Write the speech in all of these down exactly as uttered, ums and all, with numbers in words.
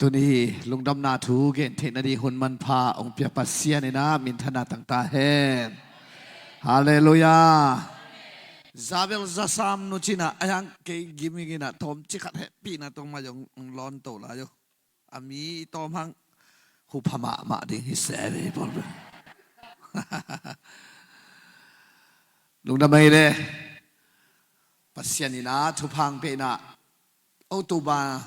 Tuni lungdamna thu gen theih nading hun manpha hong pia Pasian in ah minthanna tang ta hen. Halleluiah. Za bel za sam nu ci-in ah, a hiang kei giming in ah tawmcik khat hehpihna tawh mai hong, hong lawn to lai uh. A mi i tawm hang hupha mahmah ding hi se ve pawl bel. Lungdam ei le. Pasian in ah thupha hong pia in ah, October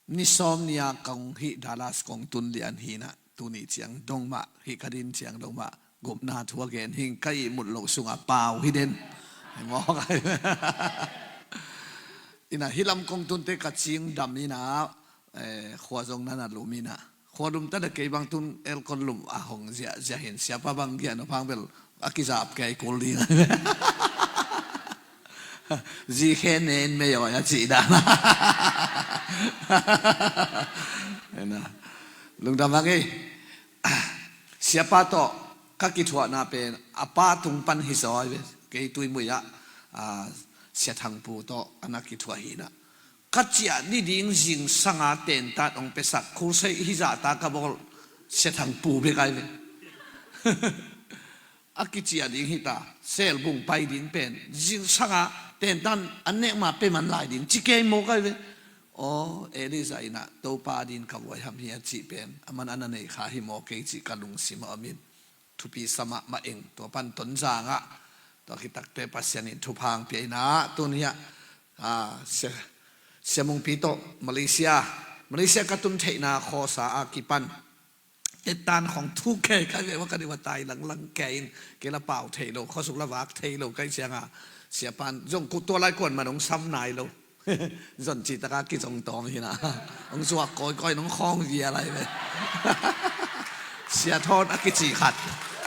ni sawm ni-a kong hih Dallas kong tun lian hi in ah, tuni ciang dong mah, hih ka din ciang dong mah gupna thu a gen hing, ka ihmut loh sungah pau hi den. Hi mawk ai. In ah hih lam kong tunte ka cing dam in ah, eh, khua zong na na lum in ah, khua lum ta na kei bang tun aircon lum a hong ziahziah hin, siapa bang giah na phang bel a kizap kei kul ding. Zi khe nen me yaw ya ci dan. Lungdam hang ei. Siapa tawh ka kithuahna pen a pa tung pan hi zaw ei ve. Kei Tuimui ah, ah, Sia Thang Pu tawh a na kithuah hi in ah, ka ciah ni ding zingsanga tentan hong piasak, khulsei hizahta ka bawl Sia Thang Pu bek ai ve. A kiciah ding hita, Selbung pai ding pen zingsanga tentan an nek ma pia man lai ding ci kei mawk ai ve. Aw, Elijah in ah Topa din ka vuai ham hi a cih pen a man a na nei kha hi mawk kei cih ka lungsim a om in, thupi sa mahmah ing. Tua pan Tonzang ah tua kitakte Pasian in thupha hong pia in ah, tuni ah, ah, Sia, Sia Mungpi tawh Malaysia, Malaysia ka tun theihna khawsa a kipan tetan khong thu kei kai ve, va ka ding va tai langlang kei in, kei la pau thei lo, khuasuk la vak thei lo kai cianga, siapan zong ku tua lai kuan man hong sam nai lo. Zon citaka kizong tawm hi in ah, hong zuak kawikawi in hong khawng via lai ve. Sia Thawn a kici khat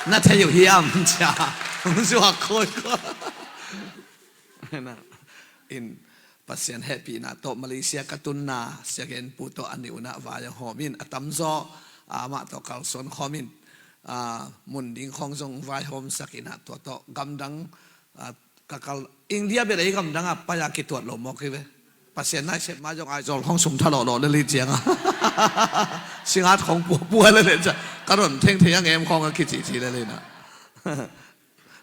na thei uh hiam cia, hong zuak kawikawi. In Pasian hehpihna tawh Malaysia ka tunna Sia Gen Pu tawh a nih un ah vai a hawm in, a tamzaw, ah, amah tawh kalsuan khawm in, ah, mun ding khawng zong vaihawmsak in ah, tua tawh gamdang, ah, ka kal, India bel ei gamdang ah pai a kituat lo mawk hi ve. Pasian naisep ma zong Aizawl khawng sum tha lawhlawh lel hi cianga, Singngat khawng puapua lel hi cianga, ka ron thengthei a ngem khawng a kicici lel hi in ah.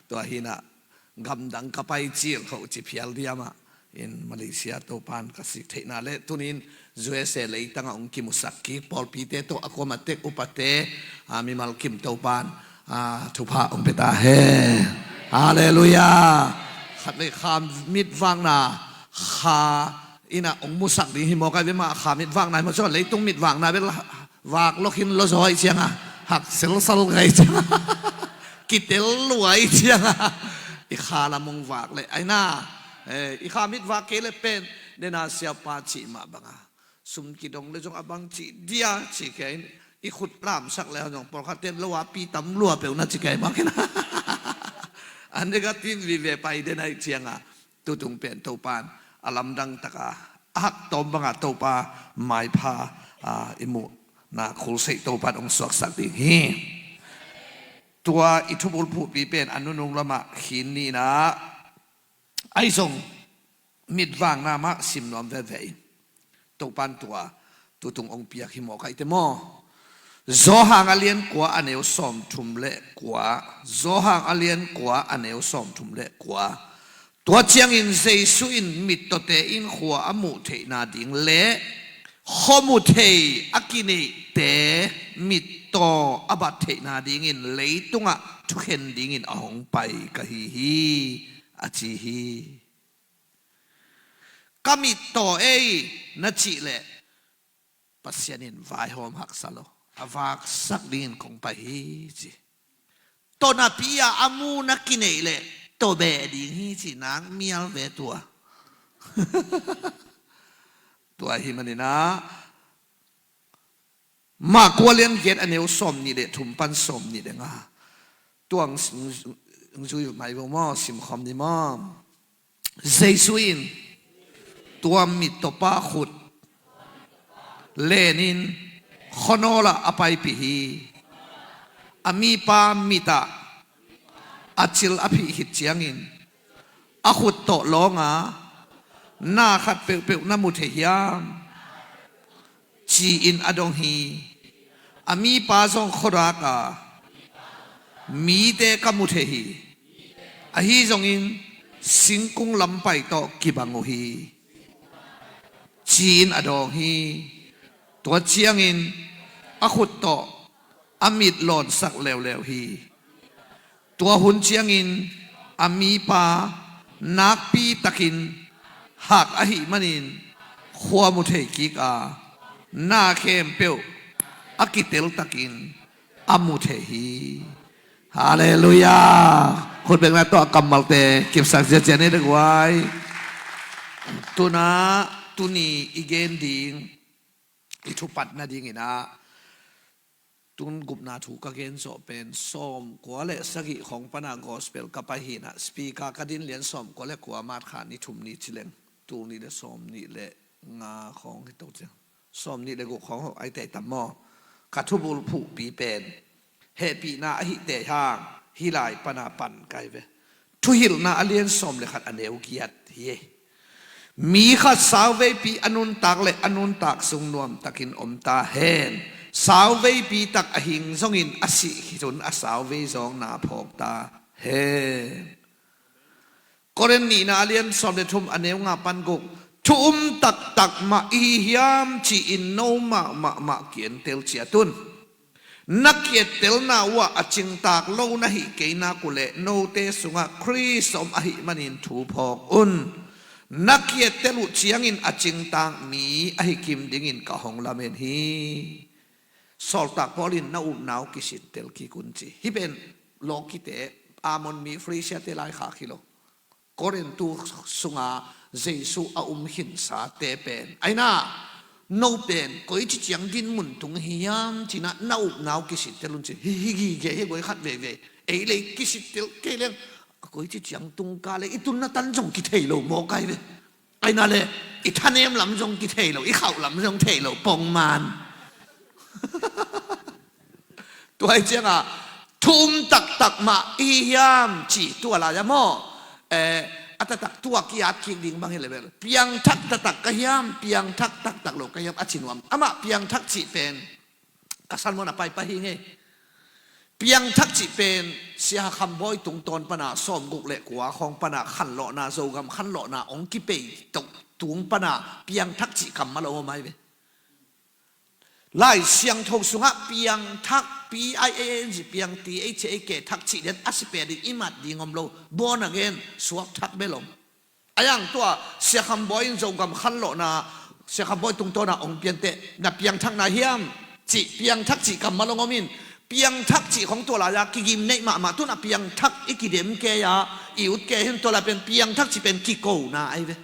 Tua hi in ah, gamdang ka pai cil kho ci phial diam ah, in Malaysia Topan ka sik theihna le tunin U S A leitangah hong kimusak kik pawlpite tawh a kuama tek upate, a, mimal kim Topan, a, thupha hong pia ta hen. Halleluiah. Khat vei kha mitvakna kha in ah hong musak ding hi mawk ai ve, mah kha mitvakna hi mawk, cun leitung mitvakna bel vak lawk hin lawzaw ih cianga, hak selsal gai cianga, kitel lua ih cianga, i kha lam hong vak leh ai na, eh, i kha mitvak kei le pen, nena siapa cih mah banga sum kidong le zong a bang cih dia cih kei in, i khut lamsak le zong pawlkhat ten lo a pi tam lua peuh na ci kei mah kei na. A negative vive pai den ai cianga, tutung pen Topan a lamdang taka a hak tawm banga Topa maipha, a, i muhna khulseih Topan hong suaksak ding hi. Tua i thubulphuhpi pen a nunung lamah khin ni in ah, ahi zong mitvakna mah sim nuam veve in. Topan tua tutung hong piak hi mawk ai te maw? Johan a lian kua a neu sawmthum le kua. Johan a lian kua a neu sawmthum le kua. Tua ciangin Jesu in mittawte in khua a muh theihna ding le khuamuthei a kineihte mittaw a bat theihna dingin leitungah thukhen dingin a hong pai ka hi hi, a ci hi. Ka mittaw ei na cih leh Pasian in vaihawm haksa lo, a vaksak dingin kong pai hi ci. Tawh napi-a a mu na kineih leh tawh beh ding hi ci nang mial ve tua. Tua hi manin ah Mark kua lian giat a neu sawmnih le thum pan sawmnih le nga. Tuang zui mai vo maw, simkhawm ni maw? Jesu in tua mittawpa khut lenin khuanawlah a paipih hi. A mipa mitah a cil a phih khit ciangin a khut tawh lawnga, na khat peuhpeuh na mu thei hiam? ci-in a dong hi. A mipa zong khuadak a, mite ka mu thei hi. Ahi zongin singkung lam pai tawh kibang uh hi, ci-in a dawng hi. Tua ciangin a khut tawh a mit lawnsak leuleu hi. Tua hun ciangin a mipa nakpi takin hak ahih manin khua mu thei kik a, na khempeuh a kitel takin a mu thei hi. Halleluiah. Khutbengna tawh a kammalte kipsak ziazia ni, deguai. Tuna tuni i gen ding, i thupat nadingin ah, tun gupna thu ka gen zawh pen sawmkua le sagih khawng pana gospel ka pai hinah, speaker ka din lian sawmkua le kua, March kha ni thum ni ci leng, tul nih le sawmnih le nga khawng hi to ciang, sawmnih le guk khawng ho ai tei tam maw? Ka thubul phuhpi pen hehpihna ahih tei hang hih lai pana pan kai ve. Thuhilhna a lian sawm le khat a neu giat hi. Mi khat sauveipi a nuntak le a nuntak sung nuamtakin om ta hen. Sauveipi tak a hing zongin a sih khit hun a sauvei zawngna phawk ta hen. Korin nihna a lian sawm le thum a neu nga pan guk. Thu um taktak mah i hi hiam ci-in no mahmah mah ki-entel ciat un. Na ki-ettelna uh ah a cingtak lo na hih kei nak uh leh note sungah Khrist om ahih manin thu phawk un. Na ki-ettel uh ciangin a cingtak mi ahi kim dingin ka hong lamen hi. Sawltak Paul in na upna uh kisittel kik un ci. Hih pen lawkite, Ammon mi, Phoeniciate lai khak hi lo. Korintu sunga Jesu a um khinsate pen, aina, no pen koici ciang din mun tung hiam cina na upna uh kisittel un ci. Hi, hi gige hi guai khat veivei. Ei lei kisittel kei leng, koici ciang tung ka le i tunna tan zong kithei lo maw kai ve. Aina le i thanem lam zong kithei lo, i khauh lam zong thei lo pongman. Tua hi cianga thu um taktak mah i hi hiam ci tua lai-a maw? Eh, a taktak tua ki-at kik ding bang hi le bel, piangthak taktak ka hiam, piangthak taktak lo ka hiam a ci nuam. Amah piangthak cih pen ka sermon a paipai hi ngei. Piangthak cih pen Sia Hakhambawi tungtawn pana sawmguk le kua khawng pana khanlawhna, Zogam khanlawhna ong kipei tung pana piangthak cih kammal a om ai ve. Lai Siangtho sungah piangthak, P I A N G, piang, T H A K, thak cih lian a si pia ding i mat ding om lo. Born again, suak thak bel om. A yang tua Sia Kham Bawi in Zogam khanlawhna, Sia Kham Bawi tungtawna ong piante, na piangthakna hiam cih, piangthak cih kammal ong om in, piangthak cih khong tua lai-a kigim neih mahmah, tun a piangthak i kidem kei a, i ut kei hin tua lai pen piangthak cih pen kikona ai ve.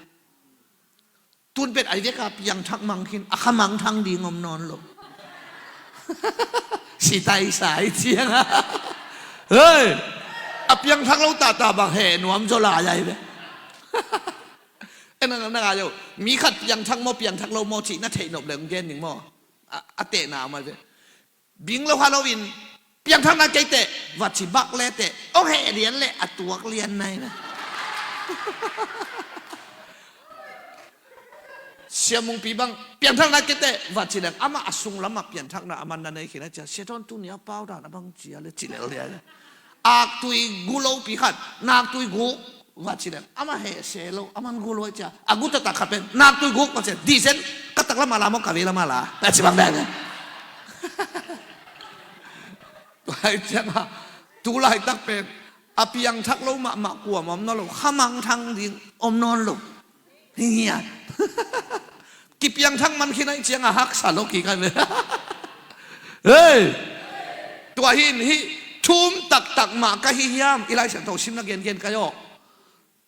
Tun pet ai vek a piangthak mang khin, a kha mangthang ding om nawn lo. Sitaisa i ciang a. Hei! A piangthak lo tata bang he nuam zaw lai ai ve. E na, na ngai o. Mi khat piangthak maw, piangthak lo maw cih na theih nop le ong gen ning maw? A, a tehna om ai ve. Bing lo ha loin, piangthakna kei teh, va ci bak le teh, ong heh lian le a tuak lian nai na. Sia Mungpi bang, piangthakna kei teh, va ci leng, amah a sung lamah piangthakna a man na nei khin a cia, Sia Thawn tuni a pau dan a bang cia le ci lel lian. Aktui gu lopi khat, naktui gu, va ci leng, amah heh se lo, a man gu lo cia, a gu taktak khat pen, naktui gu, va ci, disen, ka tak lamah la maw, ka vei lamah la, a ci bang beng. Tua hi ciangah, tu laitak pen, a piangthak lo mahmah kuam om nawn lo, kha mangthang ding om nawn lo. Hi ngiat. Kipiangthak man khin aih ciangah haksa lo kik ai ve. Hei! Tua hin hih thu um taktak mah ka hi hiam, i Lai Siangtho simna gengen ka hi aw.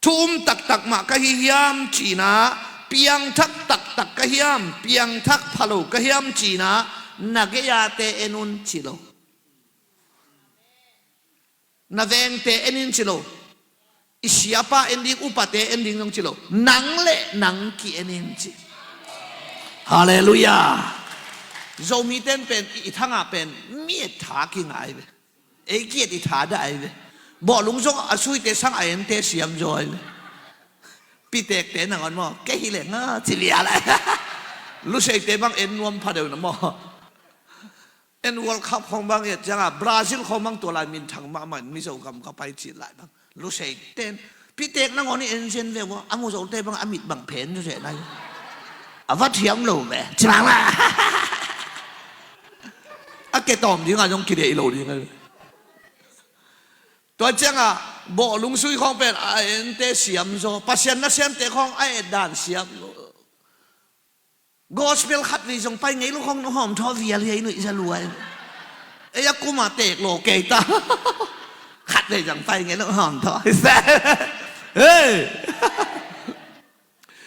Thu um taktak mah ka hi hiam cihna, piangthak taktak ka hiam, piangthak phalo ka hiam cihna, na gei-ate en un ci lo. Na vengte en in ci lo. I siapa en ding, upate en ding zong ci lo. Nang le nang ki-en in ci. Halleluiah. Zomite in pen i, i thangah pen mi et tha kingah ai ve. Ei ki-et i tha dah ai ve. Bawhlung zong a suite sang a ente siam zaw ai ve. Pitekte nangawn maw, kei hi leng a ci lial ai. Luseite bang en nuam pha deuh na maw. En World Cup khong bang et ciangah Brazil khong bang tua lai minthang mahmah in Mizo gam ka pai cih lai bang. Lusei ten pitek nangawn i en zen ve ua, a mu zote bang a mit bang phen zen nai. A va thiam lo ve. Ci bang la. A ke tawm dingah zong kideih lo ding a. Tua ciangah bawh lungsui khawng pen a ente siam zaw, Pasian nasemte khawng a et dan siam zaw. Gospel khat vei zong pai ngei lo khawng nu hawm thaw vial hi a i nuih za lua. Ei a kuma tek lo kei ta. Khat vei zong pai ngei lo hawm thaw. Hei.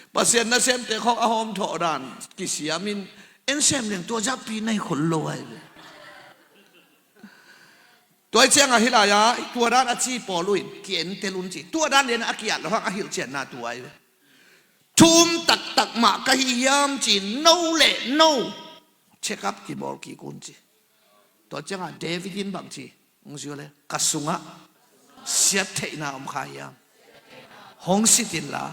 Pasian nasemte khawng a hawm thaw dan kisiam in en sem leng tua zappi nei khol lo ai. Tua i ciangah hi lai-a tua dan a ci pawl uh in ki-en tel un ci. Tua dan lian a kiat lo hang a hilh cianna tua ai ve. Thu um taktak mah ka hi hiam ci no le no check up kibawl kik un ci. Tua ciangah David in bang ci, hong zui le ka sungah siat theihna om kha hiam? Hong sit inla.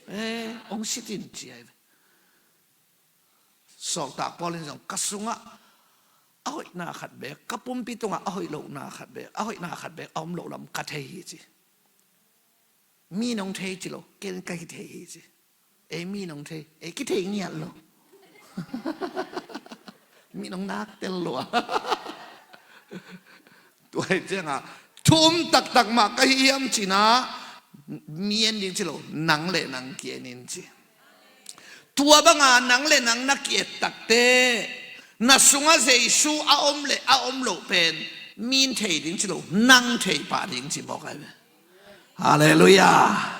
Eh, hong sit in ci ai ve. Sawltak Paul in zong ka sungah a hoihna khat beek, ka pumpi tungah a hoih lohna khat beek, a hoihna khat beek a om loh lam ka thei hi ci. Mi nong thei ci lo, ken ka kithei hi ci. Ei mi nong thei, ei kithei ngiat lo. Mi nong nak tel lo a. Tua hi ciangah thu um taktak mah ka hi hiam cinah mi en ding ci lo, nang le nang ki-en in ci. Tua banga nang le nang na ki-et takte na sungah Jesu a om le a om loh pen min thei ding ci lo, nang thei pah ding ci mawk ai ve. Halleluiah.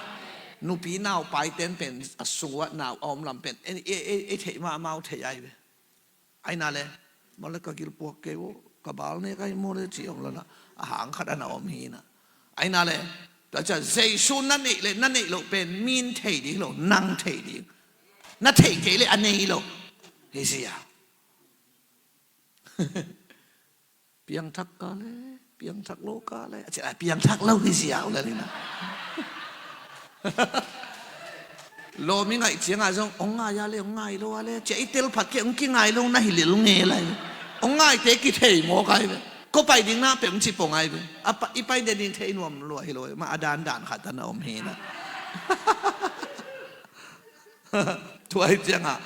Nupi nau paiten pen a sungah nau a om lam pen ei, ei, ei, ei theih mahmah uh thei ai ve. Aina le, mawle ka gilpuak kei uh, ka bal ne ka hi mawle ci om lana a hang khat ana om hina. Aina le, tua cia Jesu na neih le na neih loh pen min thei ding lo, nang thei ding. Na thei kei le a nei lo. Hi sia. Piangthak ka le, piangthak lo ka le, a cia piangthak lo hi sia uh le lina. Lawm i ngaih ciangah zong hong ngai a le hong ngai lo a le cia i tel phat kei hong kingai lo na hi lel nge lai. Hong ngaite kithei mawk ai ve. Ko pai ding na pem ci pong ai ve. A pa, i pai den ding thei nuam lua hi lo ma a dan dan khat a na om hi na. Tua hi ciangah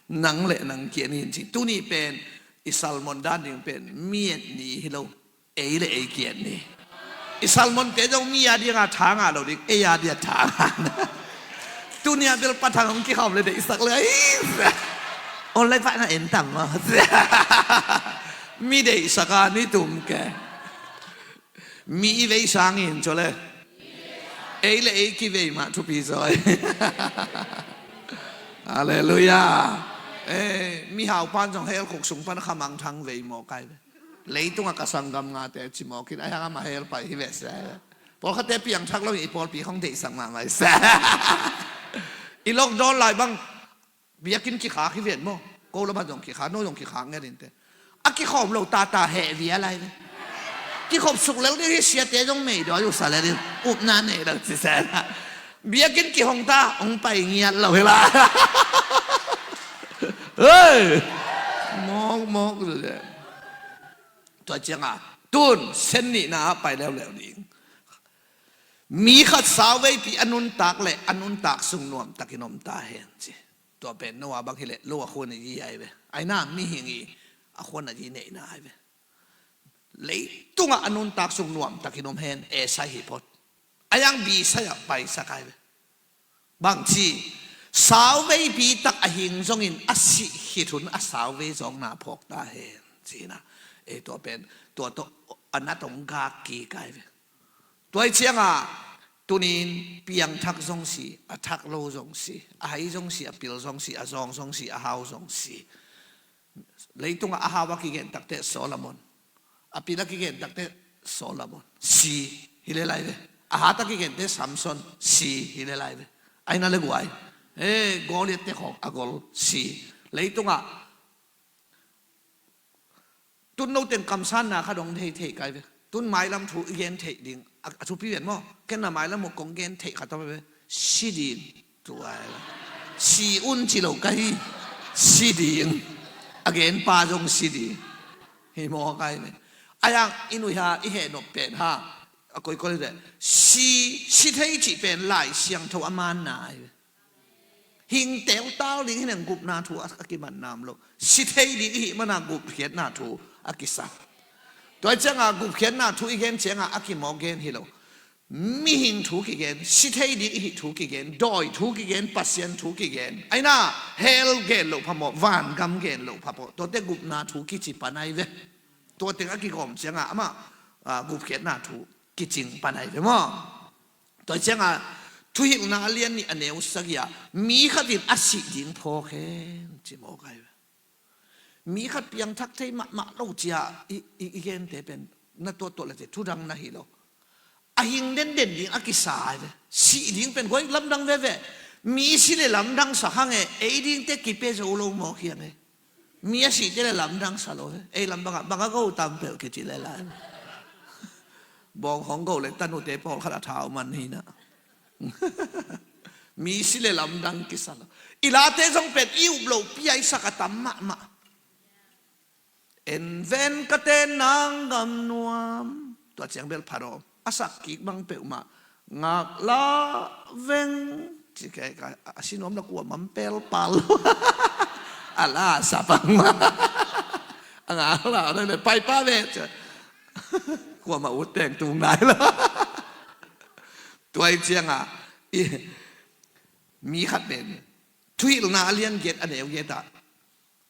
nang le nang kian hin ci. Tuni pen i salmon dan ding pen miet ni hi lo. Ei le ei kiat ni. I salmonte zong mi a dinga thanga lo ding, ei a dia thanga. Tunia bel pathang hong kikhawm le deihsak le. Online pah na en tam maw. Mi deihsak a ni tum ke. Mi i vei sangin cole. Ei le ei kivei mah thupi zawi. Halleluiah. Eh, mihau pan zong hell khuk sung pan khamang thang vei maw kai ve. Leitunga ka sanggam ngate cimawkin a hiang ama hell pai hi ve se. Pawlkhatte piangthak lo hi, i pawlpi khong deihsak mahmah hi se. I lockdown lai bang biakinn kikhak hi ven maw? Ko lama zong kikhak, no zong kikhak nge dinte. A kikhawm lo tata heh via lai ve. Kikhop suk lel ding hi siate zong mei dawi uh sa le ding. Upna nei lo ci se. Biakinn kihong ta hong pai ngiat lo hi la. Hei! Mawk mawk. Tua cianga tun sen nihna ah pai leuleu ding. Mi khat sauveipi a nuntak le a nuntak sung nuamtakin om ta hen ci. Tua pen Noah bang hileh lo a khuan a yi ai ve. Aina mihing i a khuan a yi neihna ai ve. Leitungah a nuntak sung nuamtakin om hen, esai hi phot. A yang bisai ah paisak ai ve. Bangci, sauveipi tak a hing zongin a sih khit hun a sauvei zawkna phawk ta hen. Cina, ei tua pen, tua tawh a na tong gak kik ai ve. Tua i cianga, tunin piangthak zong si, a thak lo zong si, a hai zong si, a pil zong si, a zawng zong si, a hau zong si. Leitunga a hau a kigen takte Solomon. A pil a kigen takte Solomon. Si hi le lai ve. A hat a kigente Samson. Si hi le lai ve. Aina le guai. Eh, Goliath te khawng a gol. Si. Leitunga tun no teng kamsanna kha dong thei thei kai ve. Tun mailam thu i gen theih ding. A, a thupi ven maw? Ken na mailam uh kong gen theih kha ta ve. Si din. Tua si un ci lo ka hi. Si ding. A genpa zong si ding. Hi mawk ai ve. Ai ang i nuih ha, i heh nop pen ha. A koikoi le si, si thei cih pen Lai Siangtho a manna ai ve. Hing teutau ding hi neng gupna thu a, a kiman nam lo. Si thei ding i hih mana gupkhiatna thu a kisam. Tua cianga gupkhiatna thu i gen cianga a kimawk gen hi lo. Mihing thu kigen, si thei ding i hih thu kigen, dawi thu kigen, Pasian thu kigen. Aina, hell gen loh phamawh, vangam gen loh phamawh. Tuate gupna thu kici pan ai ve. Tuate a kigawm cianga amah, ah, gupkhiatna thu kicing pan ai ve maw. Tua cianga, Thuhilhna a lian nih a neu sagih ah, mi khat in a sih ding phawk hen, ci mawk ai ve. Mi khat piangthak thei mahmah lo cia i, i, i gente pen na tuattuah lete thudang na hi lo. A hing denden ding a kisa ai ve. Sih ding pen guai lamdang veve. Mi si le lamdang sa hang e, ei dingte kipe zo lo mawk hiang e. Mi a sihte le lamdang sa lo e. Ei lam bangah bang a go tam peuh kici le lai. Bawng hong go le tanute pawlkhat a thau man hi na. Mi si le lamdang kisa lo. I late zong pen i up loh piaisak a tam mahmah. En ven ka ten nang gam nuam. Tua ciang bel pharawm a sak kik bang peuhmah ngakla veng. Ci kei ka a si nuam la kua mam pel pal. A la sapang ma a ngakla dai le paipa ve. Kua ma ut teng tung nai la. Tuai cianga i mi khat pen Thuhilhna a lian giat a neu giat ah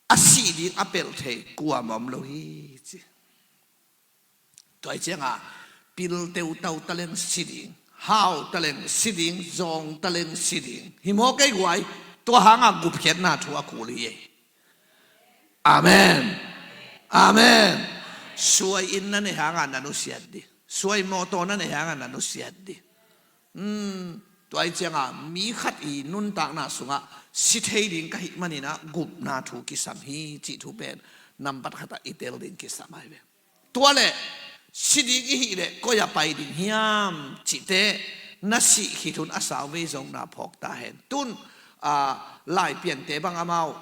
a sih ding a pelh thei kuamah om lo hi ci. Tuai cianga pil teutau taleng si ding, hau taleng si ding, zawng taleng si ding. Hi maw kei guai, tua hanga gupkhiatna thu a kul hi ei. Amen. Amen. Suai inn na nei hanga na nusiat dih. Suai mawtaw na nei hanga na nusiat dih. Tuai cianga mi khat i nuntakna sungah si thei ding ka hih maninah gupna thu kisam hi cih thu pen nambat khatah i tel ding kisam ai ve. Tua le si ding i hih le koi a pai ding hiam cihte na sih khit hun a sauvei zong na phawk ta hen. Tun, a, Laipiante bang amau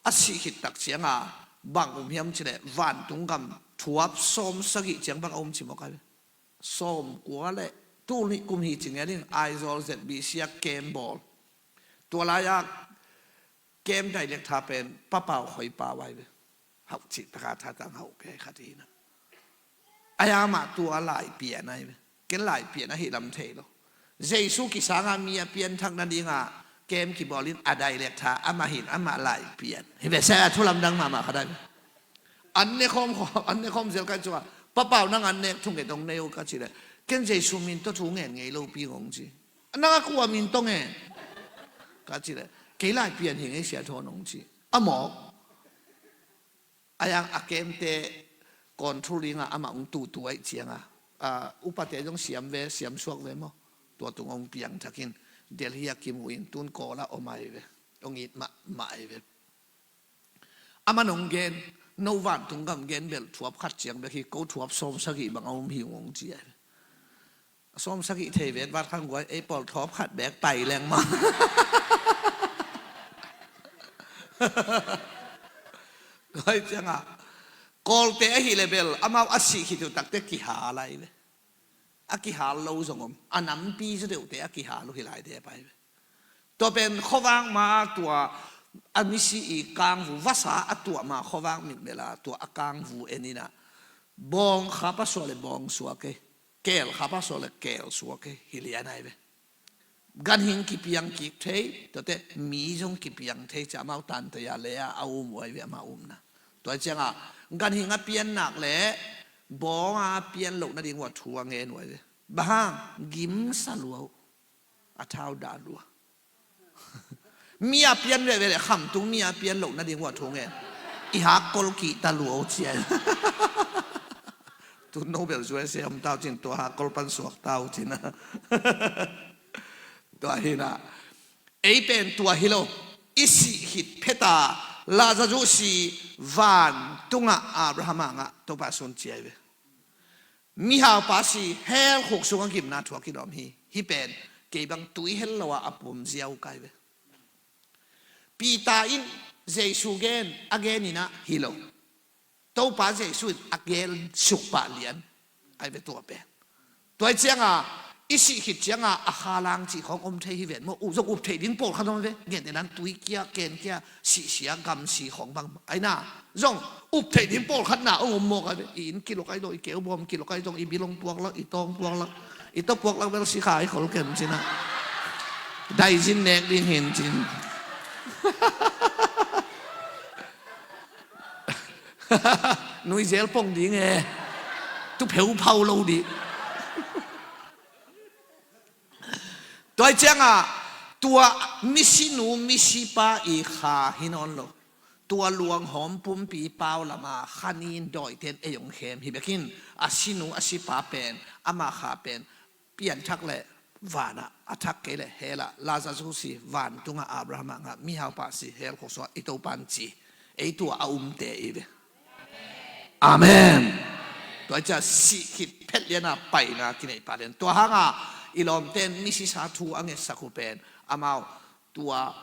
a sih khit tak cianga bang um hiam cih le vantung gam thuap sawm sagih ciang bang a um ci mawk ai ve. Sawmkua le tul nih kum hi ci ngenin Aizawl Z B C a kem bawl. Tua lai-a kem dailek tha pen papau khoi pau ai ve. Hauh cih taka thatang hauh kei khat hi na. Ai amah tua laipian ai ve. Ken laipian ahi lam thei lo. Jesu kisanga mi a pianthak nadinga kem kibawlin a dailek tha amah hin amah laipian. Hi ve sa a thu lamdang mahmah khat ai ve. An ne khawm khawm, an ne khawm zel kai cua. Papau nang an nek thunget dong nei uh ka ci le. Ken Jesu min tawh thu ngen ngei lo pi ngong ci. Nang a kua min tawh ngen. Ka ci le. Kei laipian hi ngei sia thawn ngong ci. A mawk. Ayang a kemte control dinga amah ung tutu aih cianga. A, upate zong siam ve, siam suak ve maw. Tua tung ong piang thakin. Delhi a kimu in tun Kawl a om ai ve. Ong it mah, mah ai ve. Aman hong gen, no vantung gam gen bel thuap khat ciang bek hi, ko thuap sawm sagih bang a um hi ung hong ci ai. Sawm sagih thei vet vat khang guai, ei pawl thawp khat bek pai leng ma. Guai cianga, Kawlte ahi le bel, amau a sih khit uh takte kihal ai ve. A kihal lo zong om. A nampi zaw deuhte a kihal uh hi lai de pai ve. Tua pen khuavak ma tua a misi i kangvu, vasa a tuah ma khuavak mitmel a tua a kangvu en inah. Bawng khap a suah le bawng suak e. Keel khap a suah le keel suak e. Hi lian ai ve. Ganhing kipiang kik thei, tuate mi zong kipiang thei, cia amau tantei a le a a um uh ai ve amau umna. Tua cianga ganhing a pian nak le bawng a pian loh nading uh a thu a ngen uh ai ve. Bang hang gimsa lua uh. A thau dah lua. Mi a pian veve le khamtung mi a pian loh nading uh a thu ngen. I hakkol kihta lua uh cia. Tu Nobel zuai se om tau cin tua hakkol pan suak tau cin a. Tua hina. Ei pen tua hi lo. I sih khit pheta Lazarus i van tungah Abraham angah Topa sun ciai ve. Mihaupa si hell khuk sungah gimna thuak i dawm hi. Hi pen kei bang tui hel lo a a pum ziau kai ve. Peter in Jesu gen a gen in ah hi lo. Topa Jesu in a gen suk pah lian ahi ve tua pen. Tua hi cianga i sih khit cianga a khalang cih khawng om thei hi ven maw. Uh zong up theih ding pawlkhat om ve. Gentehna in tui kia, ken kia, sihsia, gamsi khawng bang ahi na. Zong up theih ding pawlkhat na ong om mawk ahi ve. I inn kilok ahi lo, i keubawm kilok ahi zong, i bil ong puaklak, i tawng puaklak, i tawh puaklak bel sikha i khol kem cin ah. Daizin nek ding hin cin. Nuizel pong ding e. Tu pheuphau lo dih. Tua hi cianga tua misinu misipa i kha hi nawn lo. Tua luanghawm pumpi pau lama khanin dawiten ei ong khem hi bekin, a sinu a sipa pen, ama kha pen pianthak le vanah, a thak kei le helah, Lazarus si vantungah, Abraham ah ngah, mihaupa si hell khuaksuah i Topan ci. Ei tua a umte i ve. Amen. Tua hi cia sih khit phet liana paina kineih pah lian. Tua hanga i lawmten misisa thu a ngetsak uh pen amau tua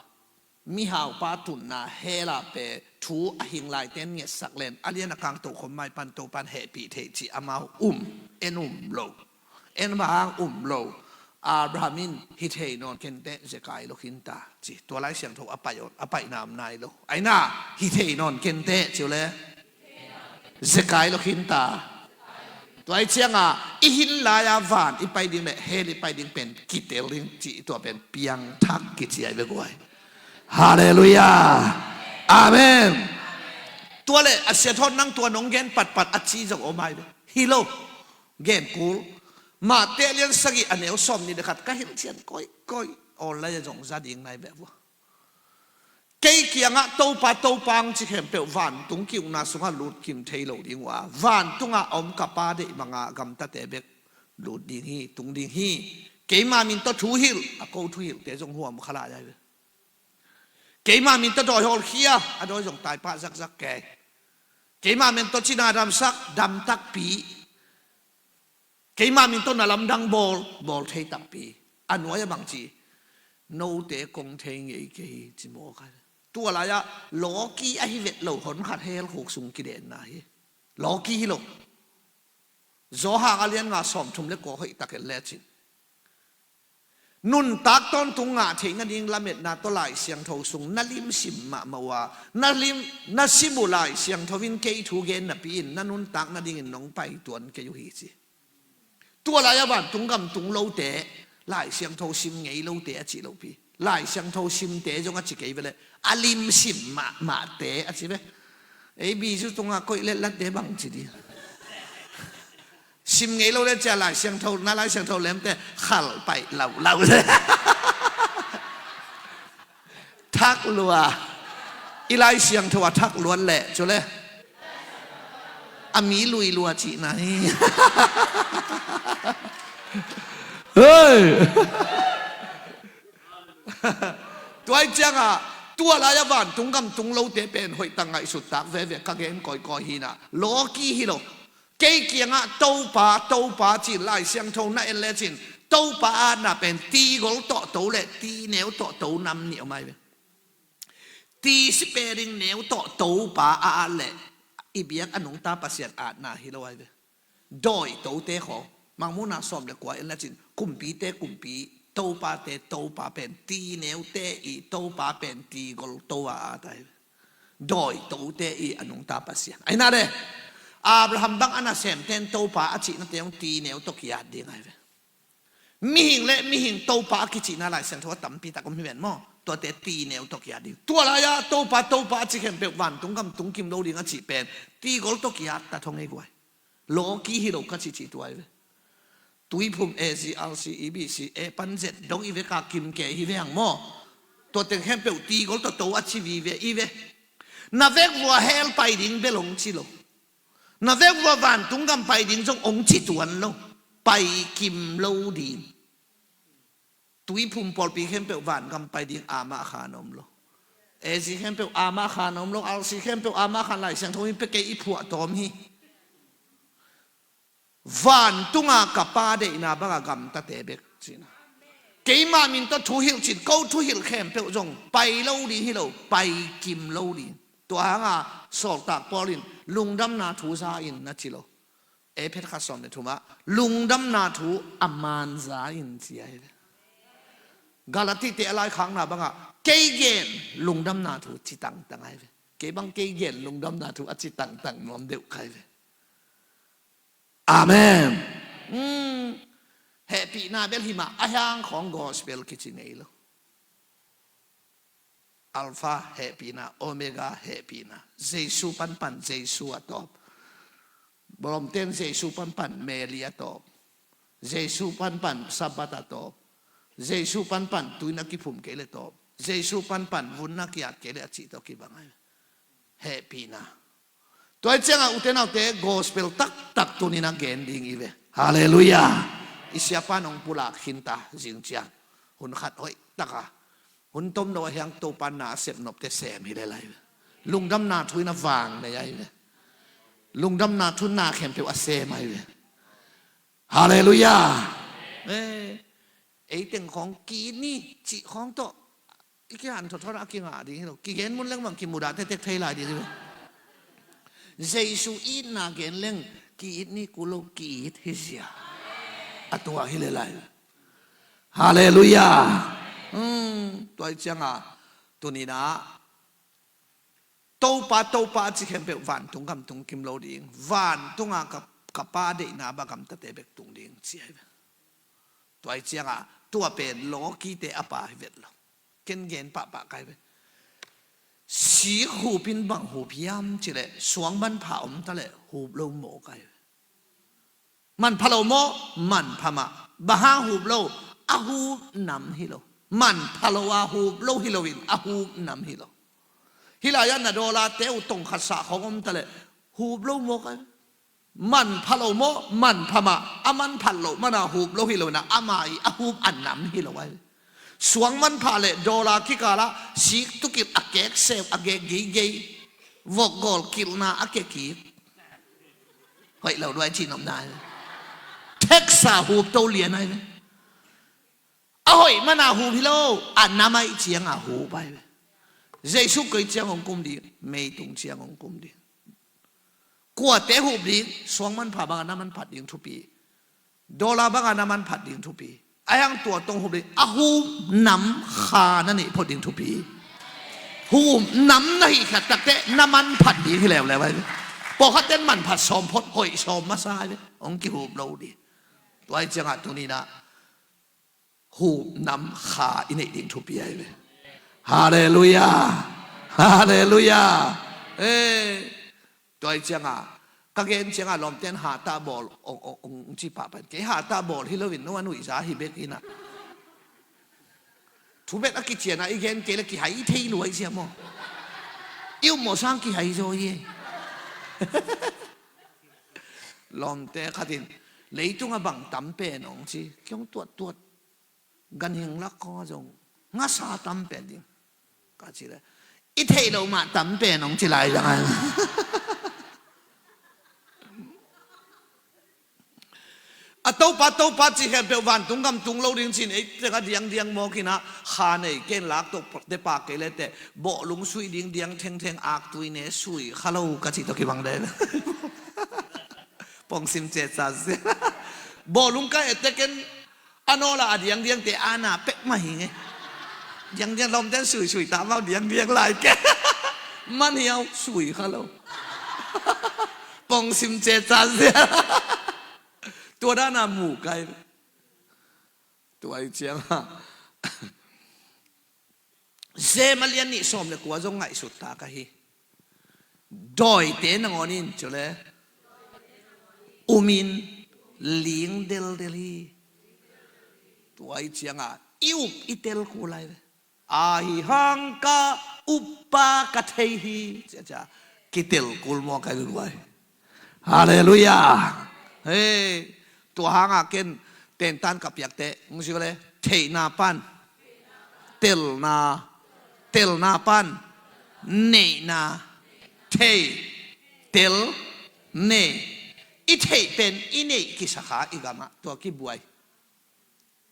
mihaupa tunna hela pe thu a hing laiten ngetsak len a lian a kang tokhom maipan Topan hehpih theih cih amau um, en um lo. En bang um lo. Abraham in hi thei nawn kenteh zekai lo khinta ci. Tua Lai Siangtho a paih on, a paihna om nai lo. Aina hi thei nawn kenteh ci uh le zekai lo khinta. Tua hi cianga i hin lai-a van i pai ding le hell i pai ding pen kitel ding ci, tua pen piangthak kici ai ve guai. Halleluiah. Amen. Tua le a sia thawt nang tua nong gen patpat a ci zong om ai ve. Hi lo. Gen kul. Mate lian sagih a neu sawm nih le khat ka hilh cian koikoi online a zong za ding nai ve vua. Kei kiangah Topa, Topa ang ci khempeuh vantung ki-ukna sungah lut kim thei lo ding uh a, vantungah a om ka Pa deih banga gamtate bek lut ding hi, tung ding hi. Keima min tawh thuhilh, a ko thuhilhte zong huam kha lai ai ve. Keima min tawh dawi hawlkhia, a dawi zong taipah zakzak kei. Keima min tawh cina damsak, dam takpi. Keima min tawh na lamdang bawl, bawl thei takpi. A nuai a bangci, note kong thei ngei kei hi ci mawk ai. Tua lai-ah lawki ahi vet lo hon khat hell khuk sung kidenna hi. Lawki hi lo. Zawhang a lian nga sawm thum le kua hoih tak en lecin, nuntak tawntung ngah theih nading lametna tawh Lai Siangtho sung na lim sim mahmah uh a, na lim, na sim uh Lai Siangtho in kei thu gen napi in na nuntak nadingin nong pai tuan kei uh hi ci. Tua lai-a vantung gam tung lote, Lai Siangtho sim ngei lote a cih lopi, Lai Siangtho simte zong a ci kei veleh a lim sim mahmahte a ci ve. Ei bizu tungah koih letlatte bang ci di. Sim ngei lo le cia Lai Siangtho, na Lai Siangtho lemte khal paih laulau le. Thak lua. I Lai Siangtho a thak luat leh cu le a mi lui lua cihna hi. Hei. Tua hi ciangah tua lai-a vantung gam tung lote pen hoih tak ngaihsut tak veve ka gen kawikawi hinah lawki hi lo. Kei kiangah Topa, Topa cin Lai Siangtho na en lecin Topa atna pen tigol tawh to le tineu tawh to nam nih om ai ve. Ti si pe ding neu tawh Topa a at leh i biak a nungta Pasian atna hi lo ai ve. Dawi tote khaw, Mangmuhna sawm le kua en lecin kumpite kumpi, Topate Topa pen tineute i Topa pen tigol to a at ai ve. Dawi tote i a nungta Pasian aina le Abraham bang a nasemten Topa a cihnate hong tineu tawh kiat ding ai ve. Mihing le mihing Topa a kicihna Lai Siangtho a tampi tak om hi ven maw? Tuate tineu tawh kiat ding. Tua lai-ah Topa, Topa a ci khempeuh vantung gam tung kim lo ding a cih pen tigol tawh kiat ta thong ei guai. Lawki hi lo ka cih cih tua i ve. Tuiphum A Z R C E B C A pan zet dong i ve ka kim ke hi ve hang maw? Tuate khempeuh tigol tawh to a ci vive i ve. Na vek vua hell pai ding bel hong ci lo. Na vek vua vantung gam pai ding zong hong ci tuan lo. Pai kim lo ding. Tuiphum pawlpi khempeuh van gam pai ding amah khan om lo. A Z khempeuh amah khan om lo. R C khempeuh amah khan Lai Siangtho hi pe kei i phuah tawm hi. Vantunga ka Pa deihna banga gamtate bek cihna. Keima min tawh thu hilh cin, ko thu hilh khempeuh zong pai lo ding hi lo, pai kim lo ding. Tua hanga sawltak Paul in lungdamna thu za in na ci lo. Efesa khat sawm le thumah lungdamna thu a man za in ci ahi ve. Galatite a laikhakna bangah kei gen lungdamna thu ci tangtang ahi ve. Kei bang kei gen lungdamna thu a ci tangtang nuam deuh ka hi ve. Amen. Hmm. Hehpihna bel hi mah a hiang khawng gospel kici ngei lo. Alpha hehpihna, Omega hehpihna. Jesu panpan Jesu a tawp. Lawmten Jesu panpan Mary a tawp. Jesu panpan Sabbath a tawp. Jesu panpan tuina kiphum kei le tawp. Jesu panpan vunna kiat kei le a cih tawh kibang ahi. Hehpihna. Tua hi ciangah ute naute gospel taktak tunin a gen ding i ve. Halleluiah. I siapa nong pulak khinta zing ciang hun khat hoih taka hun tom lo a hiang Topa na a sep nopte sem hi le lai ve. Lungdamna thu in a vang nei ahi ve. Lungdamna thu na khempeuh a sem ahi ve. Halleluiah. Eh, ei teng khawng ki ni cih khawng tawh i kihan thawthawna a kingah ding hi lo. Kigen mun leng bang kimudah tektek thei lai ding hi lo. Jesu itna gen leng ki-it ni kul lo ki-it hi zia. A tua hi le lai. Halleluiah. Hmm, tua hi ciangah tuninah Topa Topa a ci khempeuh vantung gam tung kim lo ding. Vantungah ka, ka Pa deihna bang gamtate bek tung ding ci ahi ve. Tua hi ciangah tua pen lawkite a pa hi vet lo. Ken gen pahpah kai ve. Sik hupin bang hup hiam cileh suang manpha om taleh hup lo maw kai ve. Manpha lo maw? Manpha mah. Bang hang hup lo? A hup nam hi lo. Manpha lo a hup lo hi loin a hup nam hi lo. Hih lai-ah na dawlate uh tongkhat sah khawng om taleh hup lo maw kai ve. Manpha lo maw? Manpha mah. A manphat loh mana hup lo hi lo inah ama i a hup a nam hi lo ai. Suang manpha le dawla kikalah sik tukil a kek seu a gek geigei. Vokgawl kilhna a kekik. Hoih lo duai cihnopna ai. Theksa hup to lian ai ve. A hoih mana hup hi lo, a nam aih cianga hup ai ve. Jesu koi ciang hong kum ding, meitung ciang hong kum ding. Kuate hup ding? Suang manpha banga na manphat ding thupi. Dawla banga na manphat ding thupi. A hiang tua tong hup ding, a hup nam kha na neih phot ding thupi. Hup nam na hih khat takte na manphat ding hi leuleu ai ve. Pawlkhatten manphat sawm phot hoih sawm masa ai ve. Hong kihup lo ding. Tua hi ciangah tuninah hup nam kha i neih ding thupi ahi ve. Halleluiah. Halleluiah. Eh, tua hi cianga ka gen cianga lawmten hatah bawl ong, ong, ong ci pahpah in kei hatah bawl hi loin no a nuihza hi bek inah. Thubet a kiciana i gen kei le kihai i thei luai sia maw? I um maw sang kihai zaw hi. Lawmte khatin leitunga bang tam pen ong ci kiong tuattuat. Ganhing lak khawnga zong ngasa tam pen ding ka ci le i theih loh mah tam pen hong ci lai zang a. A Topa Topa ci khempeuh vantung gam tung lo ding cin ei tengah diangdiang mawk inah kha nei ken lak tawh te pa kei le teh bawhlung suih ding diang thengtheng aktui ne sui kha lo ka ci tawh kibang den. Pongsim ceca sia. Bawhlung ka et teh ken a nawla a diangdiangte ana pek mah hi nge. Diangdiang lawmten suisui ta mau diangdiang lai ke. Man hiau sui kha lo. Pongsim ceca sia. Tua dana mu kai. Tua hi cianga Jem a lian nih sawm le kua zong ngaihsut ta ka hi. Dawite nangawn in cule umin ling deldel hi. Tua hi cianga i up i tel kul lai ve. Ahi hang ka uppa ka thei hi. Ciacia kitel kul maw ka hi luai. Halleluiah. Hei, tua hanga ken tentan ka piakte hong zio le theihna pan telna, telna pan neihna, thei, tel, nei. I theih pen i neih kisakha i gamah tua kibuai.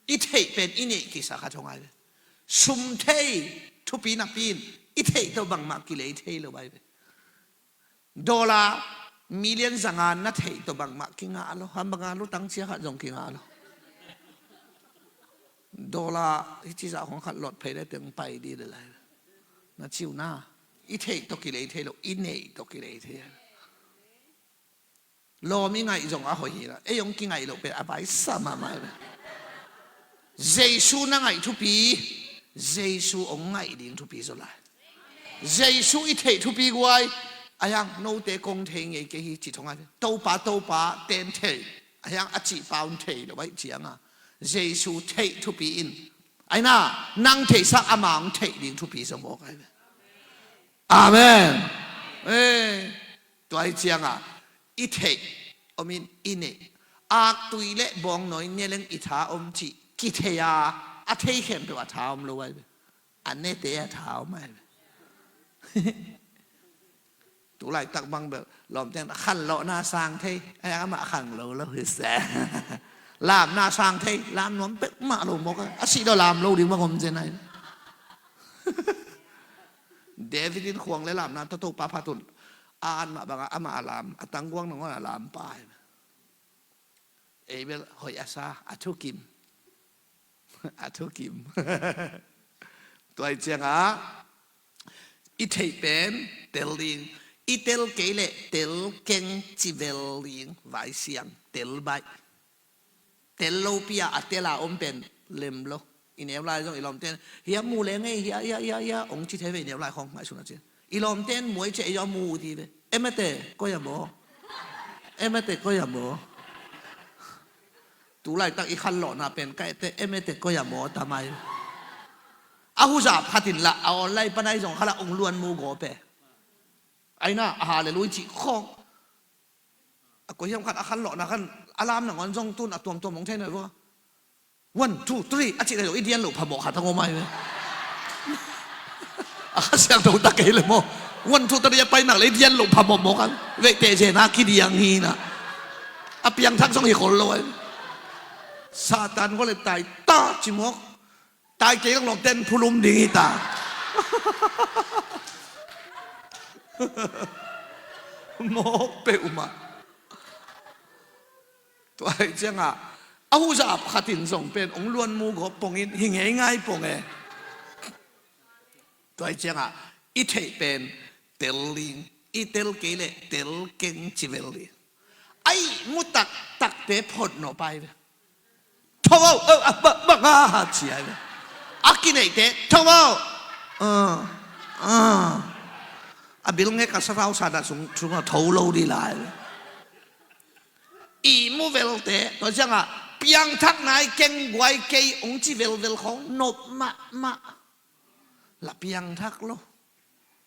I theih pen i neih kisa khat hong ai ve. Sum thei thupi napi in i theih tawh bangmah kilei thei lo ai ve. Dollar million zanga na theih tawh bangmah kingah lo. Ham banga lutang cia khat zong kingah lo. Dollar hici zah hong khat lot phei le teng pai di le lai. Na ciu na. I theih tawh kilei thei lo, i neih tawh kilei thei. Lawm i ngaih zong a hoih hi la, ei hong kingaih loh pen a vaisa mahmah hi. Jesu na ngaih thupi, Jesu hong ngaih ding thupi zaw lai. Jesu i theih thupi guai, a hiang note kong thei ngei kei hi ci thong ai ve. Topa, Topa, ten thei, a hiang a cih pa un thei lo ai cianga. Jesu theih thupi in, aina, nang theihsak ama hong theih ding thupi zaw mawk ai ve. Amen. Eh, tua hi cianga i theih om in i neih. Aktui le bawngnawi ne leng i tha om cih kithei a, a thei khempeuh a tha om lo ai ve. A nete a tha om ai ve. Tulaitak bang bel lawmten a khanlawhna sang thei, ai amah khang lo lo hi se. Lamna sang thei, lam nuam pek mah lo mawk a, a sih daw lam lo ding bang om zen ai. David in khuang le lamna tawh Topa phat un a an mah bangah amah a lam, a tangguang nangawn a lam pa hi. Ei bel hoih a sa, a thukim. A thukim. Tua hi ciangah i theih pen tel ding, i tel kei leh tel keng ci vel ding, vai siang, tel baih. Tel lopi a, a tel a om pen lem lo. I neu lai zong i lawmten, hia mu leng ei, hia, hia, hia, hia, hong ci thei ve i neu lai khong ngaihsun a cin. I lawmten muai ciah ei zong a mu uh ti ve. Em ete, koi a maw? Em ete, koi a maw? Tulaitak i khanlawhna pen ka ete, em ete, koi a maw, tamai. A huzap khatin lah, a online panai zong khalah ong luan mu gawpe. Aina, a hallelujah cih khawng. A koi hiam khat a khanlawhna khan a lam nangawn zong tun a tuamtuam hong thei nai vua. One, two, three a cih nai zong i dian loh phamawh khat a ngawm ai ve. A Kha Siangtho tak kei le maw? One, two, three a pai nak le i dian loh phamawh mawk a. Veih teh zena kidiang hi na. A piangthak zong hi khol lo ai. Satan ko le tai ta ci mawk. Tai kei lang lawmten phulum ding hi ta. Mawk peuhmah. Tua hi ciangah a huzap khatin zong pen ong luan mu gawp pongin hi ngeingai pong e. Tua hi ciangah i theih pen tel ding, i tel kei leh tel keng ci vel ding. A ihmu taktakte phot nawh pai ve. Tho vo, a banga ci ai ve. A kineihte tho vo. A bil ngek a sarau sana sung sungah tho lo dih lai ve. Ihmu velte tua ciangah piangthak nai keng guai kei ong ci velvel khong nop mahmah. La piangthak lo.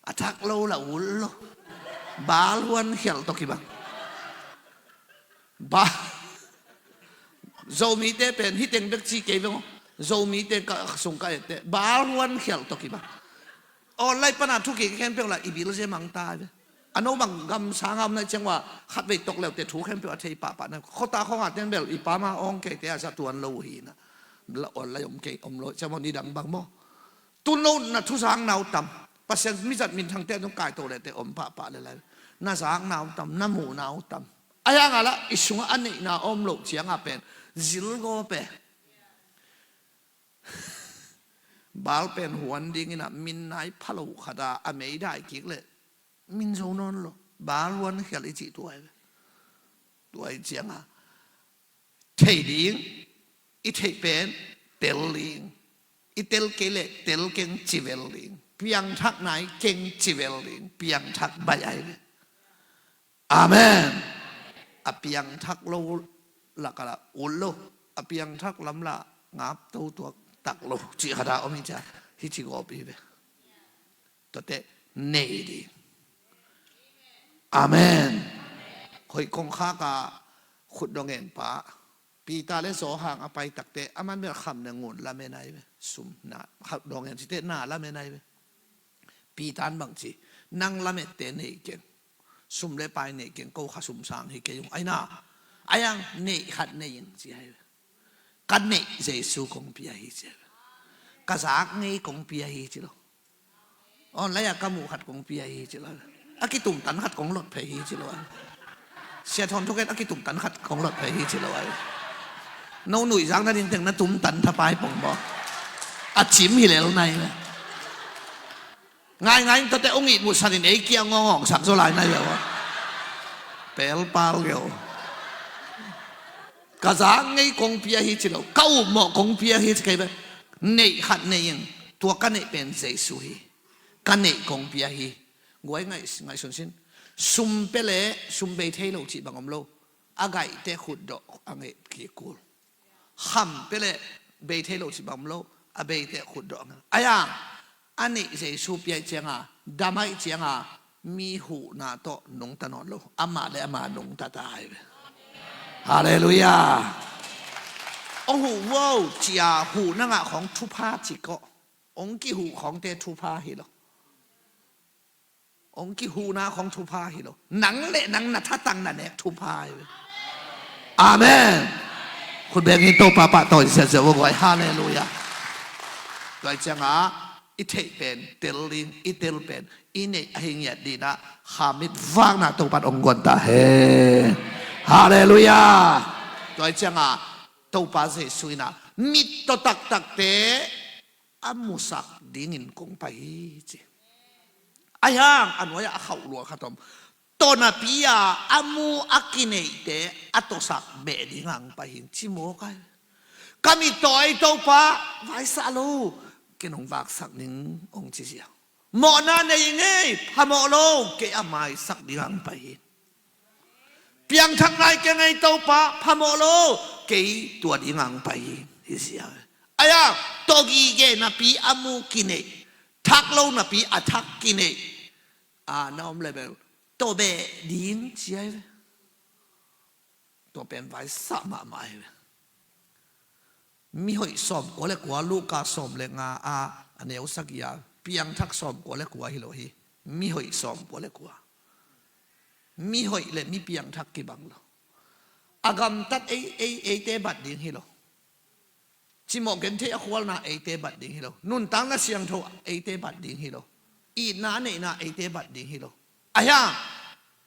A thak lo la ul lo. Bal huan khialh tawh kibang. Ba Zomite pen hiteng bek ci kei veng aw. Zomite ka sung ka ette bal huan khialh tawh kibang. Online pana thu kei khempeuh la i bil zia mang ta ve. A no bang gam sanga om nai ciang ua khat vei tok leute thu khempeuh a thei pahpah na khota khonga ten bel i pama ong keite a za tuan lo uh hi na. La online om kei om lo ciang maw ni dang bang maw? Tun lo na thuzakna uh tam. Pasian mizat minthangte a zong kaito lehte om pahpah le lai. Na zakna uh tam, na muhna uh tam. A hiangah lah i sungah a neihna a om loh ciangah pen zil gawp e. Bal pen huan dingin ah min nai phalo khat a a meidai kik leh min zo nawn lo. Bal huan khial i cih tua hi ve. Tua hi ciangah thei ding, i theih pen tel ding, i tel kei leh tel keng ci vel ding, piangthak nai keng ci vel ding, piangthak baih ai ve. Amen. A piangthak lo lakah la ut lo, a piangthak lam la ngap to tuak tak lo cih khat a om hi cia, hi ci gawp hi ve. Tuate nei ding. Amen. Hoih kongkhak a khut dong en pa Peter le Johan a pai takte aman bel kham ne ngun lamen ai ve. Sum na kham dong en cite na lamen ai ve. Peter in bang ci, nang lamette nei keng. Sum le pai nei keng, ko kha sum sang hi kei ung. Aina, a hiang neih khat nei ing ci ai ve. Ka neih Jesu kong pia hi ci. Ka zak ngei kong pia hi ci lo. Online ah ka muh khat kong pia hi ci lo. A kitumtan khat kong lot phei hi ci lo. Sia Thawn thugen a kitumtan khat kong lot phei hi ci lo. No nuihzak nading teng na tumtan thapai pong maw? A cim hi lel nai ve. Ngaingai in tawte ong it muhsanin ei kia ngawngawng sak zaw lai nai ve maw? Pelpal geo. Ka zak ngei kong pia hi ci lo, ka upmawh kong pia hi ci kei ve. Neih khat nei ing. Tua ka neih pen Jesu hi. Ka neih kong pia hi. Guai ngaih, ngaihsun sin. Sum pia le sum bei thei lo cih bang om lo. A gaihte khutdawh a ngeih kikul. Kham pia le bei thei lo cih bang om lo. A beite khutdawh a ngeih. Aia a neih Jesu pia ih cianga, dam ahih cianga, mi huhna tawh nungta nawn lo. Amah le amah nungta ta hi ve. Halleluiah. Ong huh vo cia huhna ngah khawng thupha ci kawh. Ong kihuh khawngte thupha hi lo. Ong kihuhna khawng thupha hi lo. Nang le nang na thatang na nek thupha hi ve. Amen. Khut beng in Topa pahtawi siasia vo guai. Halleluiah. Tua ih cianga i theih pen tel ding, i tel pen i neih ahi ngiat dinah khamit vakna Topa in ong guan ta hen. Halleluiah. Tua ih cianga Topa Jesu inah mittaw taktakte a musak dingin kong pai hi ci. Aihang a nuai-ah a khauh lua khat om. Tawnapi-a a mu a kineihte a tawsak beh dinga ang pai hi ci mawk ai. Ka mittaw ei Topa vaisah lo, ken hong vaksak ning hong ci zia. Mawhna nei ngei phamawh lo, kei a maisak dinga ang pai hi. Piangthak nai keng ei Topa phamawh lo, kei tua dinga ang pai hi. Hi zia. Aia tawgige napi a mu kineih, thak lo napi a thak kineih. A na om le bel tawbeh ding ci ai ve. Tua pen vaisah mahmah ai ve. Mihoih sawm kua le kua, Luka sawm le nga a a neu sagih a piangthak sawm kua le kua hi lo hi. Mihoih sawm kua le kua. Mihoih le mi piangthak kibang lo. A gamtat ei, ei, eite bat ding hi lo. Cimawh genthei a khualna eite bat ding hi lo. Nuntakna siangtho eite bat ding hi lo. Itna a neihna eite bat ding hi lo. Aia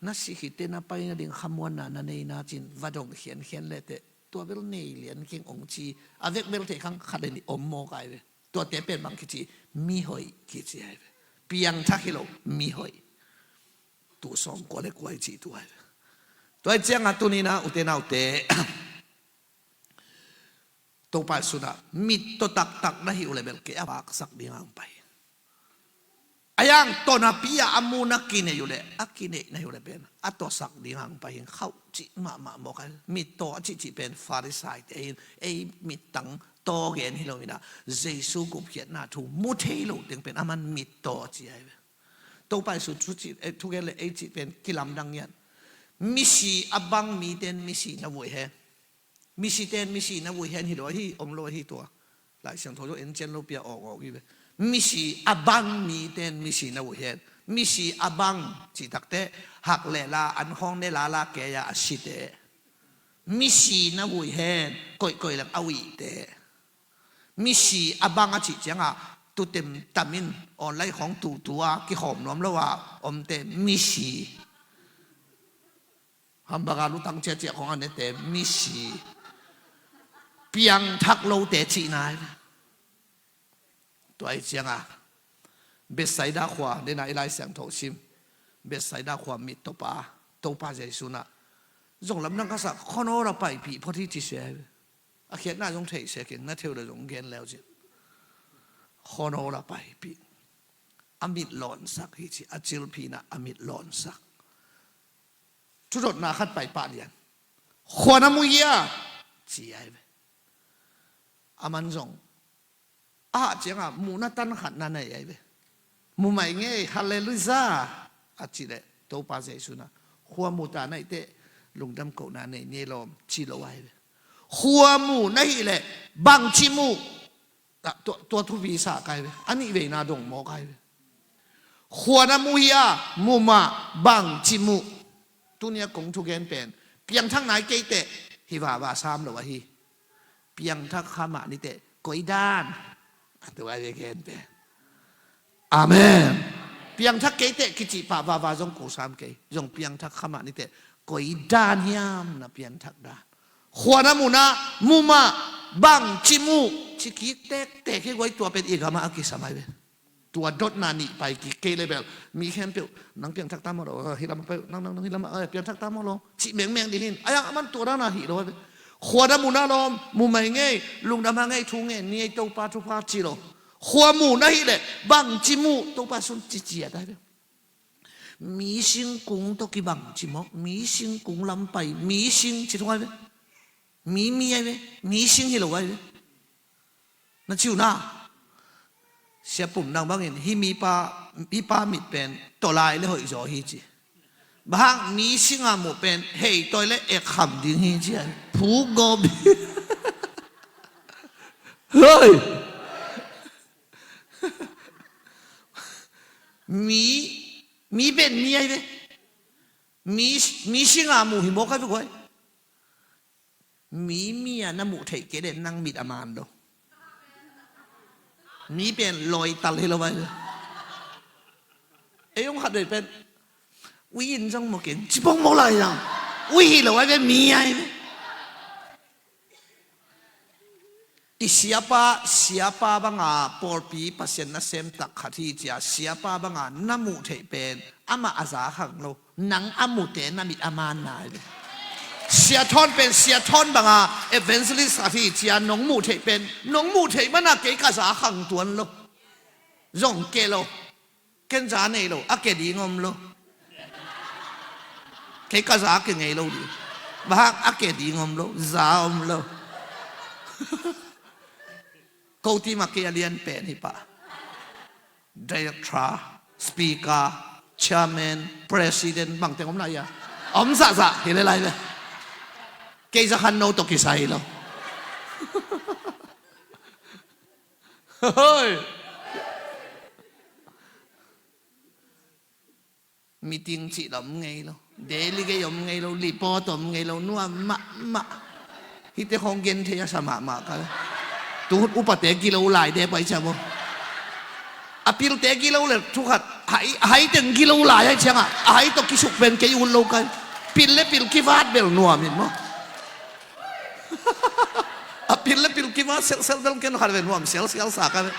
na si khit teh na pai nading khamuanna na neihna cin va dong khiankhian leteh tua bel nei lian keng ong ci. A vek bel thei khang khat le nih om mawk ai ve. Tuate pen bang kici, mihoih kici ai ve. Piangthak hi lo, mihoih. Tu sawm kua le kua i cih tu ai ve. Tua i cianga tunina ute naute Topa Jesu na mittaw taktak na hi uh le bel kei a vaksak dinga ang pai. Aia tawnapi-a a mu na kinei uh le a kineih na hi uh le pen a tawsak dinga ang pai hi. Khauh cih mahmah mawk ai. Mittaw a cihcih pen Farisaite hi in ei mittang taw gen hi lo inah Jesu gupkhiatna thu mu thei lo teng pen aman mittaw ci ai ve. Topa Jesu thugen le ei cih pen kilamdang ngiat. Misi a bang mite in misi na vuih hen. Misite in misi na vuih hen hi lo ahi, om lo ahi tua. Lai Siangtho zong en cian lo pia awkawk hi ve. Misi a bang mite in misi na vuih hen. Misi a bang cih takteh hak le la, an khawng ne lala kei-a a site. Misi na vuih hen, koihkoih leng a uihte. Misi a bang a cih cianga tutem tamin online khawng tutu a kikhawm nuam lo a omte misi. Hambaka lutang ciacia khong a nete misi. Piangthak lote cihna hi. Tua i cianga Bethsaida khua dena i Lai Siangtho sim. Bethsaida khua mittawpa Topa Jesu na zong lamdang kasa khonora paipih phot hi ci sia hi. A khiatna zong theih sia keng na theu le zong gen leu cin. Khonora paipih. A mit lawnsak hi ci a cilphina a mit lawnsak. Thudotna khat pai pah lian. Khua na mu hia ci ai ve. Aman zong a hah cianga muhna tan khat na nei ai ve. Mu mai ngei halleluiah a cih leh Topa Jesu na khua mu ta na ih teh lungdam kohna nei ni lawm ci lo ai ve. Khua mu na hih leh bangci mu. Tua thupi sa kai ve. A nih veina dong mawk ai ve. Khua na mu hia mu mah bangci mu. Tunia kong thugen pen piangthak nai kei teh hi vava sam lo ahi. Piangthak kha mah niteh koi dan a tua ve gen pen. Amen. Piangthak keiteh kicih pah vava zong kusam kei. Zong piangthak kha mah niteh koi dan hiam na piangthak dan. Khua na mu na mu mah bangci mu ci kik tektek hi guai tua pen i gamah a kisam ai ve. Tua dotna nih pai kik kei le bel mi khempeuh nang piangthak ta maw lo, hih lamah pai nang nang hih lamah piangthak ta maw lo cih mengmeng ding hin. Ayang aman tua dana hih lo ai ve. Khua na mu na lawm mu mai ngei lungdam ha ngei thu ngen ni ei Topa thupha ci lo. Khua mu na hih leh bangci mu Topa sung ci ciat ai ve. Mi singkung tawh kibangci mawk, mi singkung lam pai, mi sing ci thung ai ve. Mi mi ai ve, mi sing hi lo ai ve. Na ci uh na. Sia Pum nang bangin hih mipa, hih pa mit pen tawlai le hoih zaw hi ci. Bang hang mi singa muh pen hei tawi le ek kham ding hi ci ai. Phu gawp. Hoi. Mi, mi pen mi ai ve. Mi, mi singa muh hi mawk ai ve guai. Mi mi a na muh theih kei le nang mit a man lo. Mi pen lawital hi lo ai ve. Ei hong khat vei pen ui in zong maw keng ci pong maw lai zang. Ui hi lo ai ve mi ai ve. I siapa, siapa banga pawlpi Pasian nasem tak khat hi cia siapa banga na muh theih pen amah a za khang lo. Nang a mute na mit a man nai ve. Sia Thawn pen Sia Thawn banga evangelist khat hi cia nong muh theih pen nong muh theih mana kei ka za khang tuan lo. Zong ke lo. Ken za nei lo, a ke ding om lo. Kei ka za ke ngei lo ding. Bang hang a ke ding om lo, za om lo. Ko ti mah kei a lian pen hi pah. Director, speaker, chairman, president bangteng om lai a. Om zahzah hi le lai le. Kei za khan no tawh kisai lo. Hoi. Meeting cih la om ngei lo. Delegate om ngei lo. Report om ngei lo. Nuam mahmah. Hihte khong gen thei a sa mahmah ka. Tuhun upate gilo lai de pai cia bo. A pilte gilo le thukhat. Hai, hai teng gilo lai ai ciangah. A hai tawh kisuk pen kei ut lo kai. Pil le pil kivat bel nuam in maw. A pil le pil kivat selsel bel ken khat ve nuam selsel sa ka ve.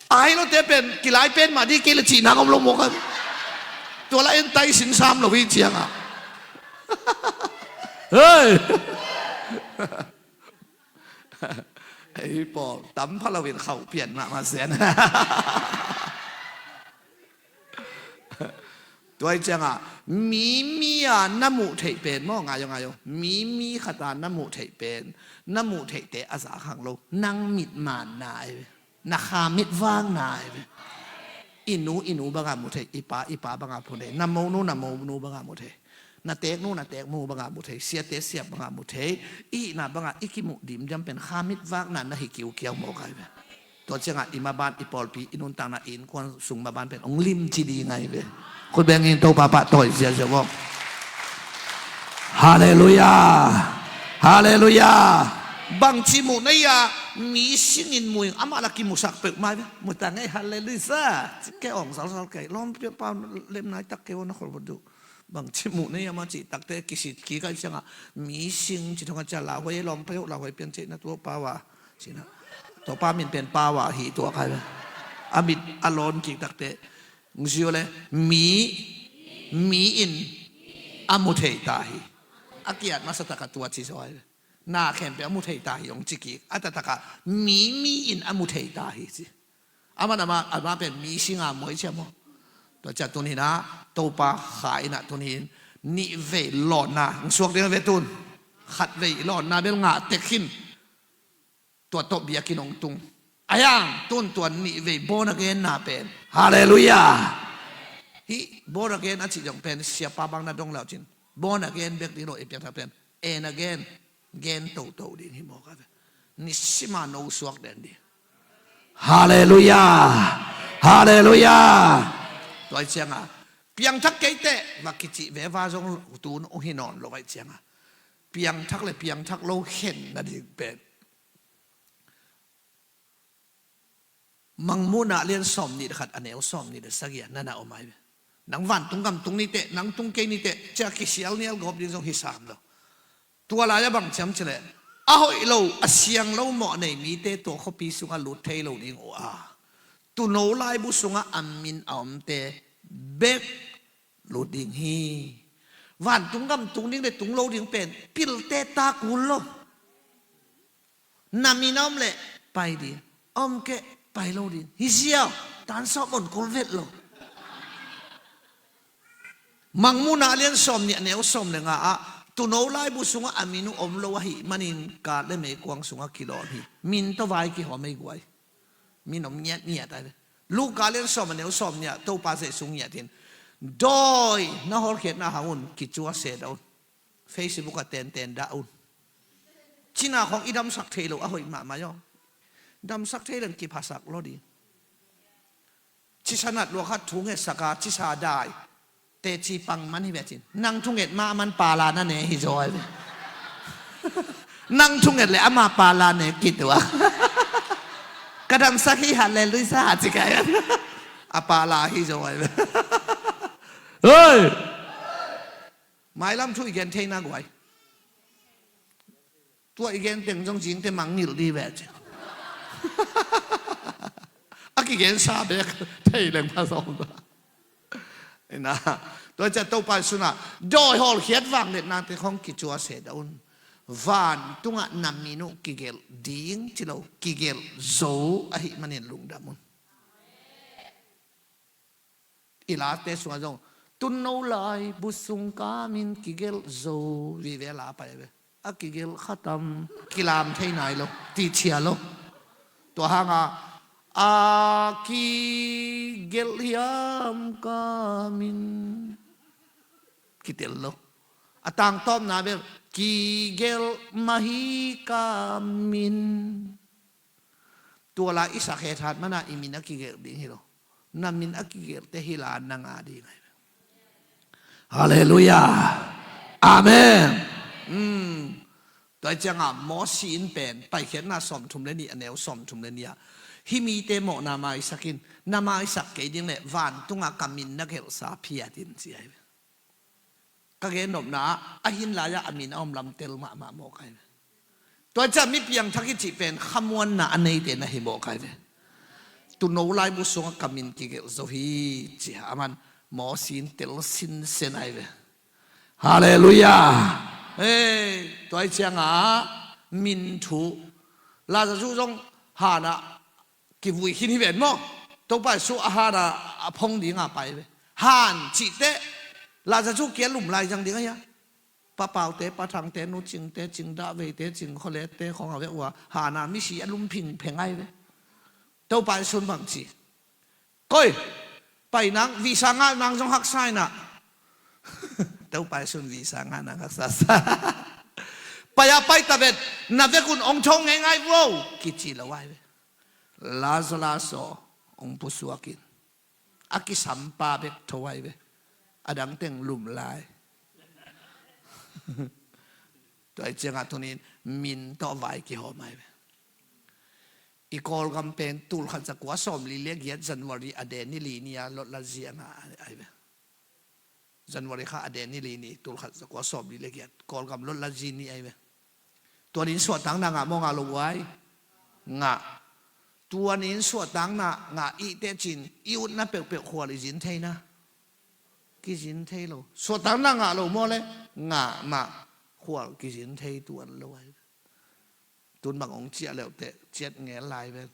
Ai lote pen kilai pen mah dih kei le cih nang om lo mawk a. Tua la en tai sin sam lo hi ciangah. Hei. Ei pawl tam pha loin khauh pian mahmah sian. Tua hi ciangah mi mi a na muh theih pen maw ngai aw ngai aw mi mi khata na muh theih pen na muh theihte a za khang lo nang mit man nai ve. Na kha mit vang nai ve. I nu i nu banga mu thei, i pa i pa banga mu thei, na monu na monu banga mu thei, na teknu na tekmu banga mu thei, siate siap banga mu thei, i hihna banga i kimuh dimdiam pen kha mit vakna na hi kiukiau mawk ai ve. Tua ciangah i maban i pawlpi i nuntakna i innkuan sung maban pen hong limci ding ai ve. Khut bengin Topa pah tawi ziazia vawng. Halleluiah. Halleluiah. Bangci muh na ia mi singin muing amah la kimusak peuhmah ve. Muta ngei halleluiah. Ke awng salsal kei lawm pia pa lem nai tak kei aw na khol duh. Bangci muh na ia ma cih takte kisit kik ai ciangah mi sing ci thong a cia lauhuai lawm peuh lauhuai pian cih na tua pawa. Cina. Tua pa min pen pawa hi tua kai ve. A mit a lawn kik takte. Ngzio le mi mi in a mu thei ta hi. A kiat masa taka tua ci zaw ai ve. Na khempeuh a mu thei ta hi hong ci kik a taktakah mi mi in a mu thei ta hi ci. Aman ama ama pen mi singa muai cia maw? Tua cia tun hinah Topa kha inah tun hin nih vei lawnna hong suak ding a ve tun. Khat vei lawnna bel ngah tek hin. Tua tawh biakinn hong tung. A hiang tun tua nih vei born again na pen. Halleluiah. Hih born again a cih zong pen siapa bang na dong lau cin born again bek ding lo i piangthak pen. En again. Gen toto ding hi mawk a ve. Nisima no suak den ding. Halleluiah. Halleluiah. Tua hi cianga piangthak keite va kicih veva zong tun uh hi nawn lo vai cianga Piangthak le piangthak lo khen nading pen Mangmuhna lian sawm nih le khat, a neu sawm nih le sagih ah na na om ai ve. Nang vantung gam tung ni teh, nang tung kei ni teh, cia kisial nial gawp ding zong hi sam lo. Tua lai-ah bang ciam cileh, a hoih lo, a siang lo mawh nei mite tua khuapi sungah lut thei lo ding uh a, tuuno laibu sungah a min a omte bek lut ding hi. Vantung gam tung ding le tung lo ding pen pilte ta kul lo. Na min a om leh pai ding, a om keh pai lo ding. Hi ziau, tan sawm on kul vet lo. Mangmuhna lian sawm nih, a neu sawm le nga ah, tuuno laibu sungah a min uh om lo ahih manin kat le meikuang sungah kilawn hi. Min tawh vai kihawm ei guai. Min om ngiatngiat ai ve. Luka lian sawm, a neu sawm nih ah Topa Jesu ngiat in, dawi na hawlkhiatna hang un kicua se dah un. Facebook ah tenten dah un. Cina khawng i damsak thei lo a hoih mahmah aw. Damsak thei leng kiphasak lo ding. Cisa nat lua khat thu ngetsak a, cisa dai teci pang man hi ve cin. Nang thunget mah a man pala na ne hi zaw ai ve. Nang thunget le ama pala ne kituak. Ka damsak hi, halleluiah, ci kai. A pala hi zaw ai ve. Hei! Mailam thu i gen thei na guai. Tua i gen teng zong zingte mangngilh di ve ci. A kigensa bek thei leng pha sawm. Ina, tua ciah Topa Jesu in ah dawi hawlkhiat vangliatnate khawng kicua se dah un. Vantungah na min uh kigelh ding ci lo, kigelh zo ahih manin lungdam un. I late sungah zong, tuuno laibu sung ka min kigelh zo, vive la pai ve. A kigelh khatam, kilam thei nai lo, ti cia lo. Tua hanga, a kigelh hiam ka min, kitel lo. A tangtawpna bel, kigelh mah hi ka min. Tua la i sak het hat mana i min a kigelh ding hi lo. Na min a kigelhte hi la na ngah ding ai. Halleluiah. Amen. Mm. Tua cianga Mosi in pen Paikhiatna sawmthum le nih, a neu sawmthum le nih ah, hih mite mawhna maisak in, na maisak kei ding le vantungah ka min na gelhsa phiat in ci ai. Ka gennopna ah a hin lai-ah a min a om lam tel mahmah mawk ai ve. Tua ciah mi piangthak i cih pen khamuanna a neite na hi mawk ai ve. Tuuno laibu sungah ka min kigelh zo hi, ci-a aman Mosi in tel sinsen ai ve. Halleluiah. Hei, tua ciangah min thu Lazarus zong hanah kivui khin hi ven maw? Topa Jesu a hana a phong dinga pai ve. Han cihteh Lazarus kia lum lai zang ding a hia? Papaute, pathangte, nucingte, cingdahveite, cingkholete khawng a ve ua hana misi a lum phingpheng ai ve. Topa Jesu in bang ci? Koi, pai nang, visa ngah nang zong haksa inah. Topa Jesu in visa ngah nang haksa sa. Pai a pai ta vet, na vekun ong tho ngeingai vo, kici lo ai ve. Lazarus aw, ong pusuak in. A kisampa bek tho ai ve. A dangteng lum lai. Tua i ciangah tunin min tawh vai kihawm ai ve. I Kawlgam pen tulkhat zakua sawmli le giat January a deni li ni a lotla ziangah ai ve. January kha a deni li ni, tulkhat zakua sawmli le giat, Kawlgam lotla zi ni ai ve. Tuanin suahtakna ngah maw ngah lo uai? Ngah. Tuanin suahtakna ngah ihteh cin i utna peuhpeuh khual i zin theina? Kizin thei lo. Suahtakna ngah lo maw le? Ngah mah, khual kizin thei tuan lo ai ve. Tun bang ong ciah leuhteh ciat ngel lai ven.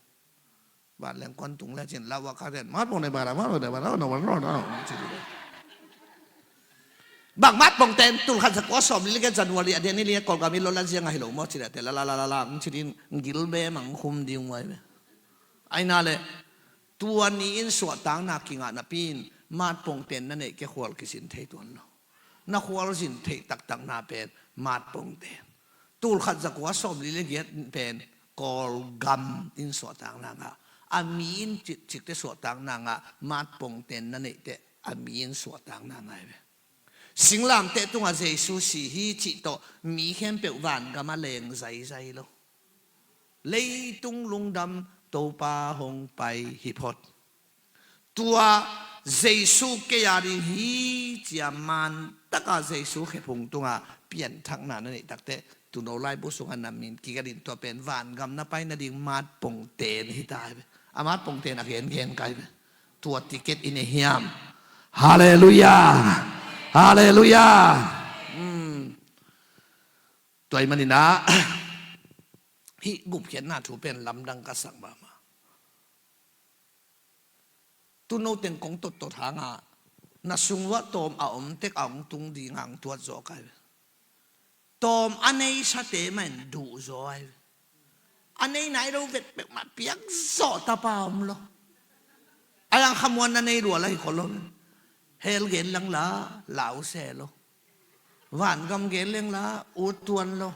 Vanleng kuan tung le cin lau a ka ren mat pong ne bala mat pong ne bala no wan ron a ong ci. Bang mat pong ten tulkhat zakua sawmli le giat January a deni li a Kawlgam i lotla ziangah hi lo maw ci le te la la la la la ong ci din gil be mang khum ding uai ve. Aina le tua ni in suahtakna kingah napi in mat pong ten na neih kei khual kizin thei tuan lo. Na khualzin theih taktakna pen mat pongte. Tulkhat zakua sawmli le giat pen Kawlgam in suahtakna ngah. A mi in cikcikte suahtakna ngah, mat pongte na neihteh a mi in suahtakna ngah ai ve. Singlamteh tungah Jesu si hi cih tawh mi khempeuh vangam a leng zaizai lo. Leitung lungdam, Topa hong pai hi phot. Tua Jesu kei a ding hi cia man taka Jesu khephung tungah pianthakna na neih takteh tuuno laibu sungah na min kiganin tua pen vangam na pai nading matpongten hi ta hi ve. A matpongten a gengen kai ve. Tua ticket i nei hiam? Halleluiah. Halleluiah. Tua i maninah hih gupkhiatna thu pen lamdang ka sak mahmah. Tuuno teng kong tottot hangah na sung uah tawm a om tek a hong tung dingah hong tuat zaw kai ve. Tawm a neisate mah in duh zaw ai ve. A nei nai lo vet peuhmah piak zawh tapa om lo. A yang khamuan na nei lua la hi kho lo. Hell gen leng la lau se lo. Vangam gen leng la ut tuan lo.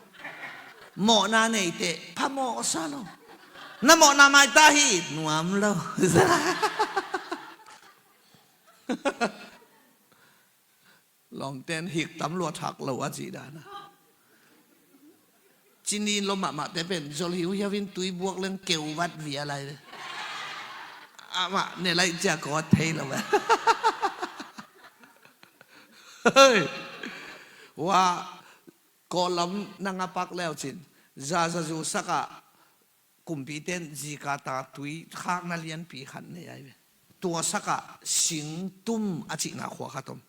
Mawhna neite phamawh sa lo. Na mawhna maita hi nuam lo. Lawmten hik tam lua thak lo a cih dana. Cinin lo mahmahte pen zol hiuhiau in tui buak leng keuvat via lai ve. Amah ne lai cia kawt thei lo ve. Hei. Wa, Kawllam nang a pak leu cin zazazu sakah kumpite in zika ta tui khakna lianpi khat nei ai ve. Tua sakah Singtum a cihna khua khat om.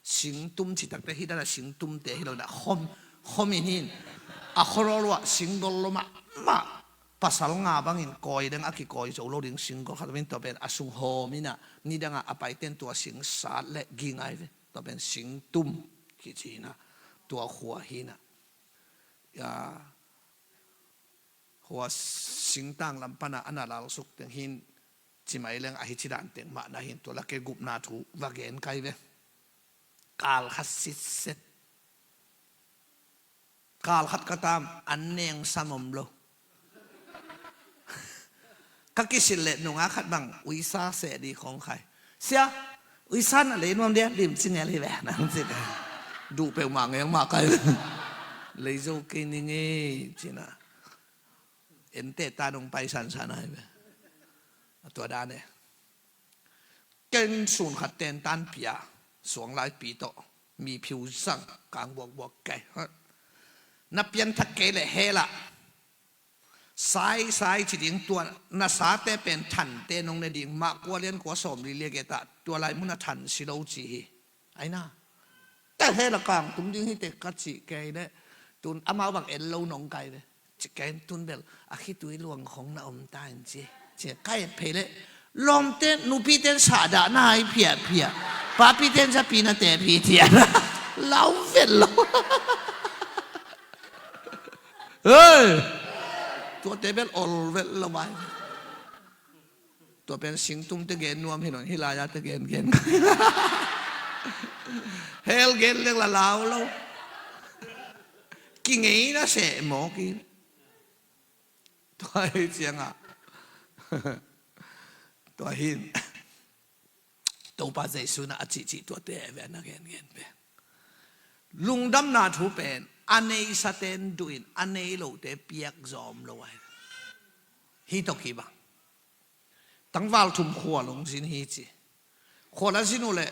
Singtum citakte hi dana Singtumte hi lo na khom, khom in hin a khuarawl uah singgol lo mahmah, pasal nga bangin kawi deng a kikawi zo lo ding singgol khat om in tua pen a sung hawm inah nidangah a paite in tua sing sat le ging ai ve. Tua pen Singtum kici hinah tua khua hinah. Ya, khua singtang lam panah a na lalsuk teng hin cimai leng ahi cidan teng mahna hin tua lake gupna thu va gen kai ve. Kal khat sitset. Kal khat ka tam an neng sam om lo. Ka kisil leh nungak khat bang uisa seh di khong khai. Sia, uisa na lei nuam dia lim cingel hi ve nang cin. Duh peuhmah ngeng mah kai ve. Lei zo kei ning e cina. Ente ta nung pai sansan ai ve. A tua dan e. Ken sun khat ten tan pia suang laipi tawh mi phiu zang kang buakbuak kei. Na pianthak kei le hela sai sai ci ding tua na sate pen thante nong ne ding mah kua lian kua sawm li lia geta tua lai muna than si lo ci hi. Aina ta hela kang tum ding hi te ka ci kei le tun amau bang en lo nong kai le. Ci kei tun bel a khitui luang khong na om ta in ci. Ci kai phei le lawmte nupite in sahdah na hai phiahphiah. Papite in zapi na te phi thiah. Lau vet lo. Hei. Tuate bel ol vet lo vai. Tua pen Singtum te gen nuam hi nawn hi lai-a te gen gen. Hell gen leng la lau lo. Kingeina seh mawk in. Tua hi ciangah tua hin Topa Jesu na a cihcih tuate ve na gengen pen lungdamna thu pen a neisate in duhin a nei lote piak zawm lo ai. Hi tawh kibang tangval thum khua lungzin hi ci. Khua la zin uh leh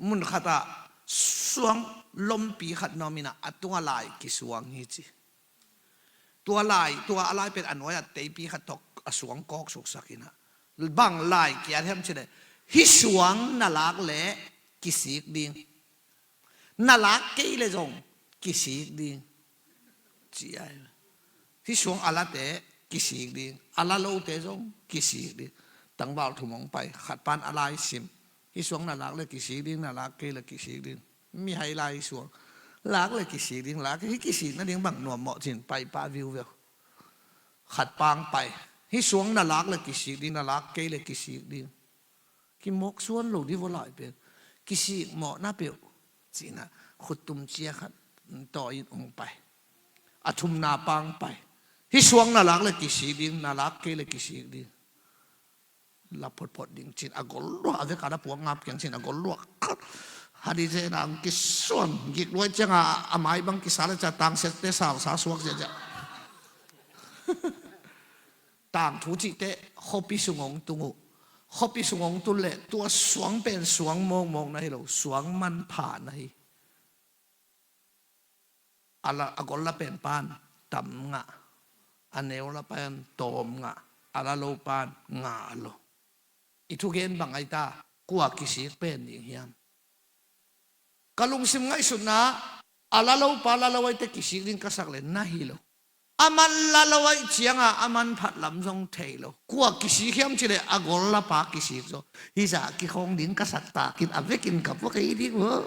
mun khatah suang lompi khat nawminah a tungah lai kisuang hi ci. Tua lai tua a lai pen a nuai-ah teipi khat tawh a suang kawk suksak inah bang lai kiat hiam cileh hih suang na lak leh kisik ding. Na lak kei le zong kisik ding ci ai. Hih suang a late kisik ding a la lote zong kisik ding. Tangval thum hong pai khat pan a lai sim. Hih suang na lak le kisik ding na lak kei le kisik ding. Mihai lai suang lak le kisik ding lak hih kisik nading bang nuam mawh cin pai pah viuveu. Khat pang pai hih suang na lak le kisik ding na lak kei le kisik ding. Kimawk suan lo dih vawlai pen kisik mawh na peuh cinah khuttum cia khat tawi in ong pai. A thumna pang pai hih suang na lak le kisik ding na lak kei le kisik ding. La photphot ding cin a gol luah a veka la puak ngap kiang cin a gol luah khat Hadi zen a ang kisuan gik luai cianga a mai bang kisa le ca tangsiatte sausa suak ziazia. Tangthu cihte khuapi sung hong tung uh. Khuapi sung hong tun le tua suang pen suang mawkmawk na hi lo, suang manpha na hi. A la, a gol la pen pan tam ngah, a neu la pen tawm ngah, a la lo pan ngah lo. I thugen bang ai ta, kua kisik pen ding hiam? Ka lungsim ngaihsutna, a la lo pa la lo ai te kisik ding ka sak le na hi lo. A man la lo ai cianga a man phat lam zong thei lo. Kua kisik hiam cile a gol la pa kisik zo. Hi za kikhong ding ka sak takin a vekin ka pua kei ding maw.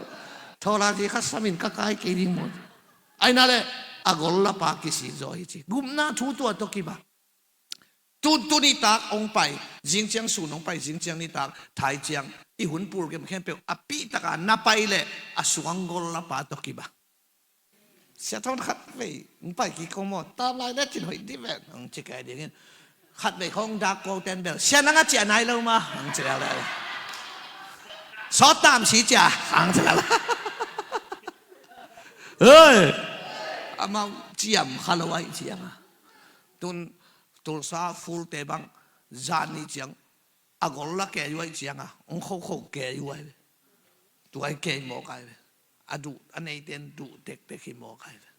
Thola zi kha samin ka kai kei ding maw. Aina le a gol la pa kisik zo hi ci. Gupna thu tua to kiba. Tuntun i tak ong pai, zingciang sun ong pai, zingciang ni tak, thai ciang, i hun pur kem khempeuh, a pi taka na pai le, a suang gol la pa to kiba. Sia thon khat vei, ong pai ki kong maw, tam lai le cin hoih di ven, ong ci kai dingin. Khat vei kong dak ko ten bel, sia nang a cia nai lo ma, ong ci le le. Sawt tam si cia, ong ci le le. Oi, amau ciam kha lo ai ciang a. Tun Tulsa full te bang zan ni ciang a gol la kei uai cianga ong khokho kei uai ve. Tuai kei mawk ai ve. A duh a neiten duh tektek hi mawk ai ve.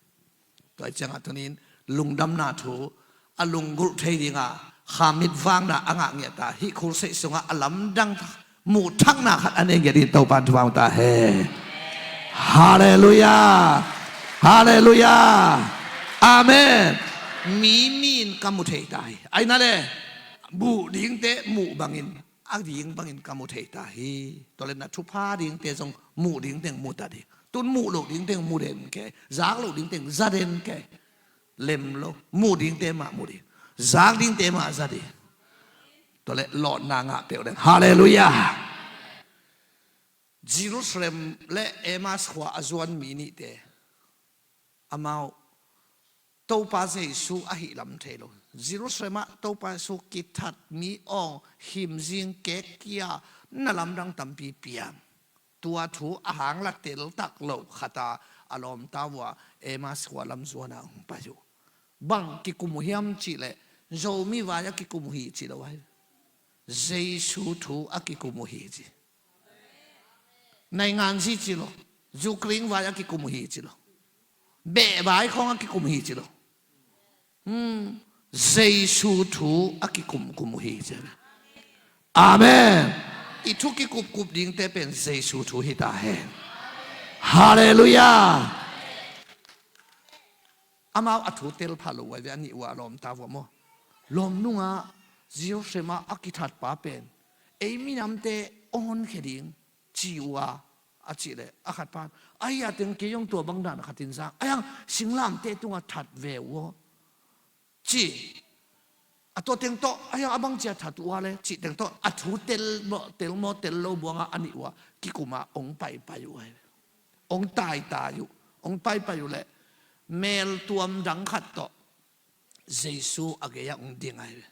Tuai cianga tunin lungdamna thu a lunggulh thei dinga khamit vangna a ngah ngiata hih khulseih sunga a lamdang muhthakna khat a nei ngiat in Topan thupha ta he. Halleluia. Halleluia. Amen. Mi min ka mu thei ta hi. Aina le muh dingte muh bangin a ding bangin ka mu thei ta hi. Tua le na thupha dingte zong muh dingteng mu ta ding. Tun muh lo dingteng mu den ke. Zak lo dingteng za den ke. Lem lo. Muh dingte mah mu ding. Zak dingte mah za ding. Tua le lawtna ngah peuh deng. Halleluia. Jerusalem le Emmaus khua a zuan mi nihte amau Topa Jesu ahi lam thei lo. Jerusalem ah Topa Jesu kithat mi awng himzing kekkia na lamdang tampi piang. Tua thu a hang la teltak lo khata a lawmta vua Emmaus khua lam zuana hong pai uh. Bang kikum uh hiam cih leh Zomi vai a kikum uh hi ci lo ai. Jesu thu a kikum uh hi ci. Nainganzi ci lo. Zukring vai a kikum uh hi ci lo. Beh vai khawng a kikum uh hi ci lo. Hmm. Jesu thu a kikumkum uh hi ci. Amen. I thu kikupkup dingte pen Jesu thu hi ta hen. Halleluia. Amau a thu tel pha lo uai ve a nih ua a lawmta vua maw. Lawm nunga Jerusalem ah a kithat pa pen ei minamte a honkhia ding ci ua a cih leh a khat pan ai a teng kei zong tua bang dan a khatin zang ai ang singlamte tunga that ve uh aw. Ci a tua teng tawh ai ang a bang cia that uh a le cih teng tawh a thu tel maw tel maw tel lo buanga a nih ua kikuma ong paipai uh ai. Ong taitai uh ong paipai uh leh mel tuam dang khat tawh Jesu a gei-ah ong ding ai ve.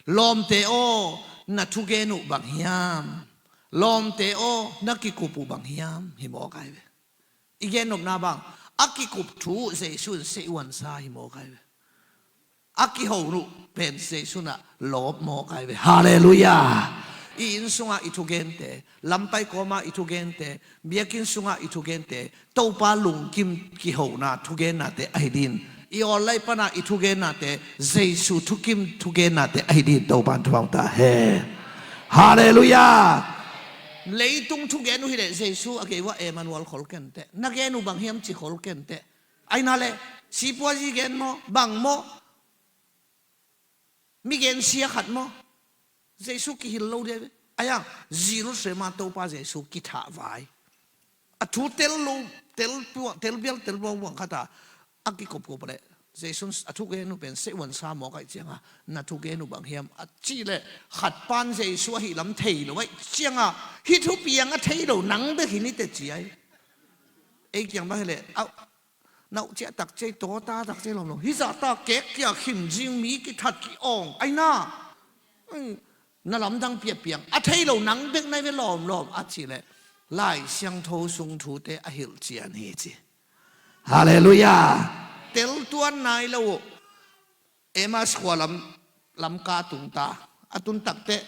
Lawmte aw, na thugen uh bang hiam? Lawmte aw, na kikup uh bang hiam? Hi mawk ai ve. I gennopna bang a kikup thu uh Jesu in seiuansa hi mawk ai ve. A kiho uh pen Jesu in ah lawp mawk ai ve. Halleluia. I inn sungah i thugente, lampai kawmah i thugente, biakinn sungah i thugente, Topa lungkim kihona thugennate ahi din. I online pana i thugennate Jesu thukim thugennate ahi din Topan thupha ta hen. Halleluia. Leitung thugen uh hileh Jesu a gei uah Emmanuel khol kenteh. Na gen uh bang hiam ci khol kenteh. Aina le sipuazi gen maw bang maw. Mi gensia khat maw? Jesu kihil lo dia ve. Ai ang Jerusalem ah Topa Jesu kithah vai. A thu tel lo, tel pua, tel bial, tel buang buang khata a kikopkop leh Jesu in a thugen uh pen seiuansa mawk ai cianga na thugen uh bang hiam a cih leh khat pan Jesu ahi lam thei lo ai cianga hih thupiang a thei lo nang bek hi ni teh ci ai. Ei kiang bang hileh a nauh ciah tak cei tawta tak cei lawmlawm hi zahta kekkia khimzing mi kithat ki-awng aina. Na lamdang piapiang a thei lo nang bek nai ve lawmlawm a cih leh Lai Siangtho sung thute a hilhcian hi ci. Halleluiah. Teltuan nai lo uh. Emmaus khua lam, lamka tung ta. A tun takteh,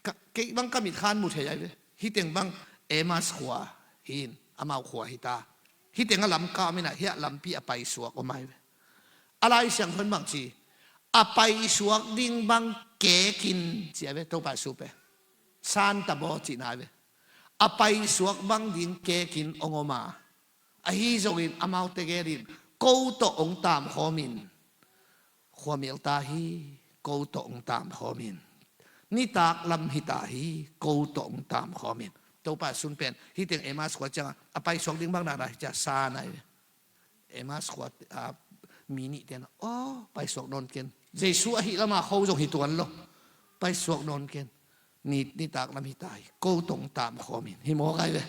ka, kei bang ka mitkhan mu thei ai ve. Hih teng bang Emmaus khua hi in, amau khua hi ta. Hih teng a lamka om in ah, hiah lampi a paisuak om ai ve. A Lai Siangtho in bang ci, a paisuak ding bang kekin ci ai ve, Topa Jesu pen. Santa baw cihna ai ve. A paisuak bang ding kekin hong om a. Ahi zongin amaute gen in, ko tawh hong taam khawm in. Khua mel ta hi, ko tawh hong taam khawm in. Nitak lam hi ta hi, ko tawh hong taam khawm in. Topa Jesu pen, hih teng Emmaus khua ciangah, a paisuak ding bang nakna hi ciah sa nai ve. Emmaus khua, a, mi nihte in, aw, paisuak nawn ken. Jesu ahih lamah kho zong hi tuan lo. Paisuak nawn ken. Ni, nitak lam hi ta hi. Ko tawh hong taam khawm in. Hi mawk ai ve.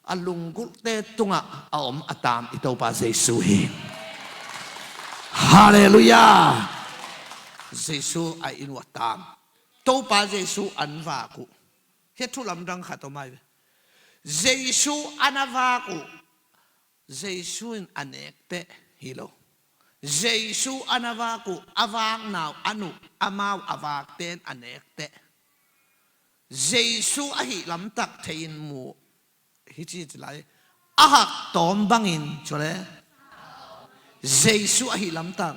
A lunggulhte tungah a om a taam i Topa Jesu hi. Halleluiah. Jesu a inn uh a taam. Topa Jesu an vak uh. Hih thu lamdang khat om ai ve. Jesu an a vak uh. Jesu in a nek teh hi lo. Jesu an a vak uh, a vakna uh, a nu, amau a vakte in a nek teh. Jesu ahih lamtak thei in mu hi ci ci lai. A hak tawm bangin, cule. Jesu ahih lamtak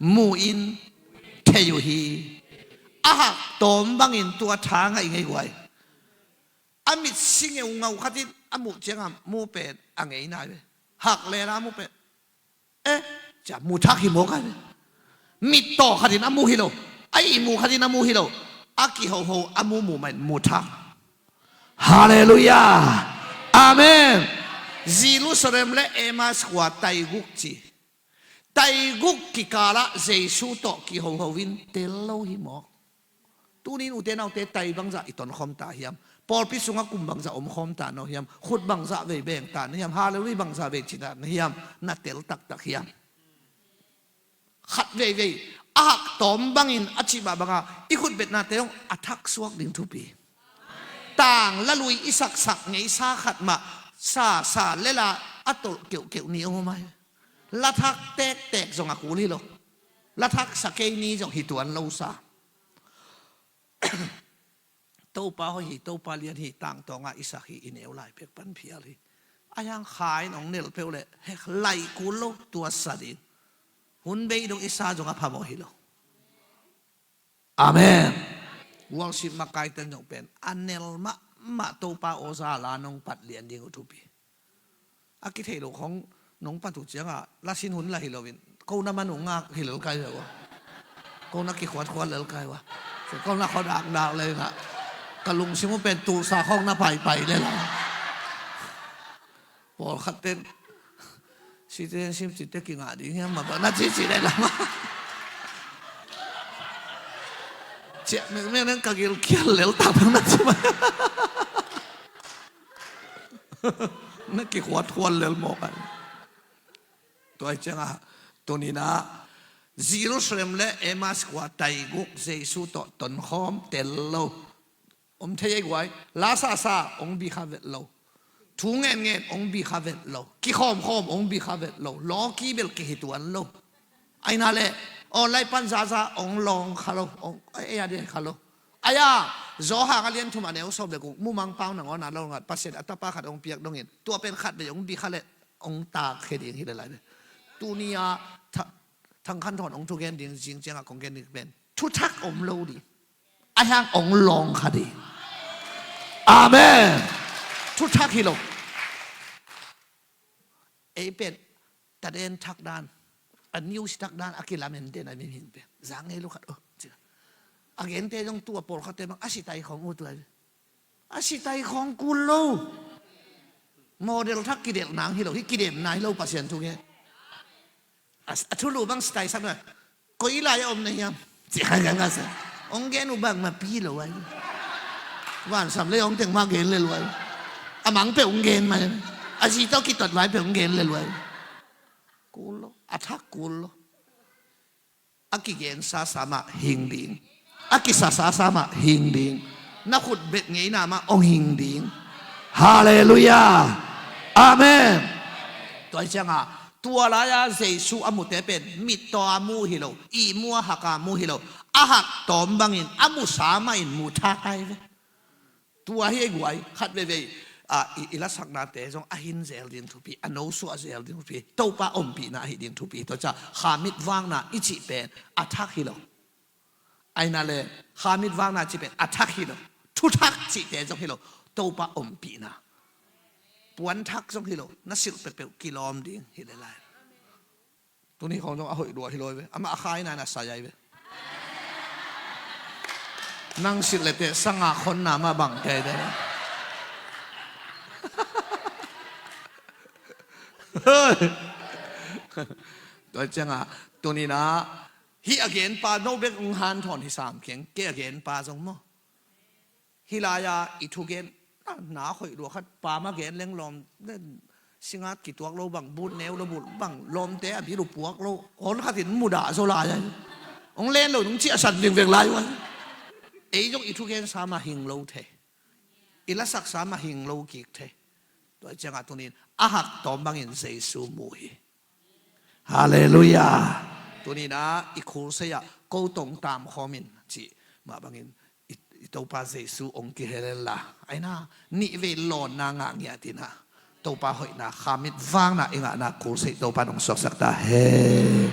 mu in thei uh hi. A hak tawm bangin tua tha ngaih ngei guai. A mit si ngeungau khat in a muh ciangah mu pen a ngei nai ve. Hak lela a mu pen. Eh, cia mu thak hi mawk ai ve. Mit tawh khat in a mu hi lo. A ihmu khat in a mu hi lo. A kihoho a mu mu mah in mu thak. Halleluiah. Amen. Jerusalem le Emmaus khua taiguk ci. Taiguk kikalah Jesu tawh kihoho in tel lo hi mawk. Tunin ute naute tai bangzah i tonkhawm ta hiam? Pawlpi sungah kum bangzah omkhawm ta no hiam? Khut bangzah vei beng ta na hiam? Halleluiah bangzah vei ci ta na hiam? Na tel taktak hiam? Khat veivei a hak tawm bangin a cih mah banga i khutbetnate zong a thak suak ding thupi. Tang lalui i saksak ngeisa khat mah sa sa lela a tolh keuhkeuh ni om ai. La thak tektek zong a kul hi lo. La thak sa kei ni zong hi tuan lo sa. Topa hoih hi, Topa lian hi, tangtawngah i sak hi, i neu lai pek pan phial hi. A hiang kha in hong nel peuh leh hek laih kul lo, tua sa ding. Hun bei dong i sa zong a phamawh hi lo. Amen. Worship makaiten zong pen a nel mahmah Topa awza la nong pat lian ding uh thupi. A kithei lo khong nong pat uh ciangah lasin hun la hi loin ko na man uh ngak hi lel kai ve ua. Ko na kikhuatkhuat lel kai ua. Ko na khuadakdak lel ngah. Ka lungsim uh pen tulsa khong na paipai lel a. Pawlkhat ten citizenship cite kingah ding hiam mah bang na cici lel a mah. Ciah mengmeng nang ka gilkial lel tak bang na ci mah. Na kikhuatkhuat lel mawk ai. Tua hi ciangah tuninah Jerusalem le Emmaus khua taiguk Jesu tawh tonkhawm tel lo. Om thei ei guai. La sasa hong bi kha vet lo. Thu ngenngen hong bi kha vet lo. Kikhawmkhawm hong bi kha vet lo. Lawki bel kihi tuan lo. Aina le online pan zaza hong lawng kha lo. Hong ei a ding kha lo. Aya Johan a lian thum a neu sawm le guk mumang pau nangawn a lo ngat Pasian a tapa khat hong piak dongin tua pen khat vei hong bi kha le hong tak khe ding hi le lai le. Tuni a tha-, Thang Khan Thawn hong thugen ding zing ciangah kong gen ding pen thuthak om lo ding. A hiang hong lawng kha ding. Amen. Thuthak hi lo. Ei pen taden thak dan, a news thak dan a kilamen den a mihing pen zang ngei lo khat oh. A gente zong tua pawlkhatte bang a sitai khawng uh tuai. A sitai khawng kul lo. Model thak kidelh nang hi lo, hi kidemna hi lo Pasian thu nge. A, a thulu bang sitai sak na. Koi lai a om na hiam? Ci khan khan khan sa. Hong gen uh bang ma pi lo ai. Vansam le hong teng ma gen le lo ai. A mang pe hong gen ma. A zi tawh kitot vai pe hong gen le lo ai. Kul lo. A thak kul lo. A kigen sasa mah hing ding. A kisasa sa mah hing ding. Na khut bet ngeina mah hong hing ding. Halleluiah. Amen. Tua hi cianga tua lai-a Jesu a mute pen mittaw a mu hi lo, ihmu a hak a mu hi lo, a hak tawm bangin a musa mahin mu thak ai ve. Tua hi ei guai khat veivei. A, i, i lasaknate zong a hin zel ding thupi, a nosuah zel ding thupi, Topa ompihna ahi ding thupi. Tua ca khamit vakna i cih pen a thak hi lo. Aina le khamit vakna cih pen a thak hi lo. Thuthak cihte zong hi lo. Topa ompihna. Puanthak zong hi lo. Na silh peuhpeuh kilawm ding hi le lai. Tuni khong zong a hoih lua hi lo ve. Amah a khaina na sai ai ve. Nang silh le teh sanga khonna mah bang kei de. Tua cianga tunina hih a genpa no bek ung hanthawn hi sam keng, kei a genpa zong maw. Hih lai-a i thugen na, na hoih lua khat, pam a gen leng lawm, singat kituak lo bang, but neu lo but bang, lawmte a bil uh puak lo, awn khatin mudah zo lai-a. Ong len lo nung ciahsan vingveng lai uh. Ei zong i thugen sa mah hing lo thei. I lasak sa mah hing lo kik thei. Tua ciangah tunin a hak tawm bangin Jesu mu hi. Halleluiah. Tuninah i khulsei-ah ko tong tamkhawmin cih mah bangin i, i Topa Jesu ong kihel inla, aina nih vei lawnna ngah ngiah tinah Topa hoihna khamit vakna i ngahna khulsei Topa nong suaksak ta he.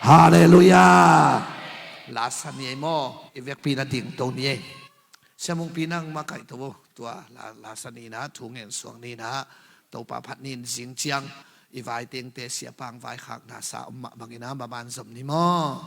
Halleluiah. Lasa ni ei maw, i vekpi na dingto ni ei. Siamungpi nang makaihto uh tua la, lasa ninah thu ngen suak ninah Topa phat nin zing ciang i vaitengte siapang vaikhakna sa om mah bangina maban zom ni maw?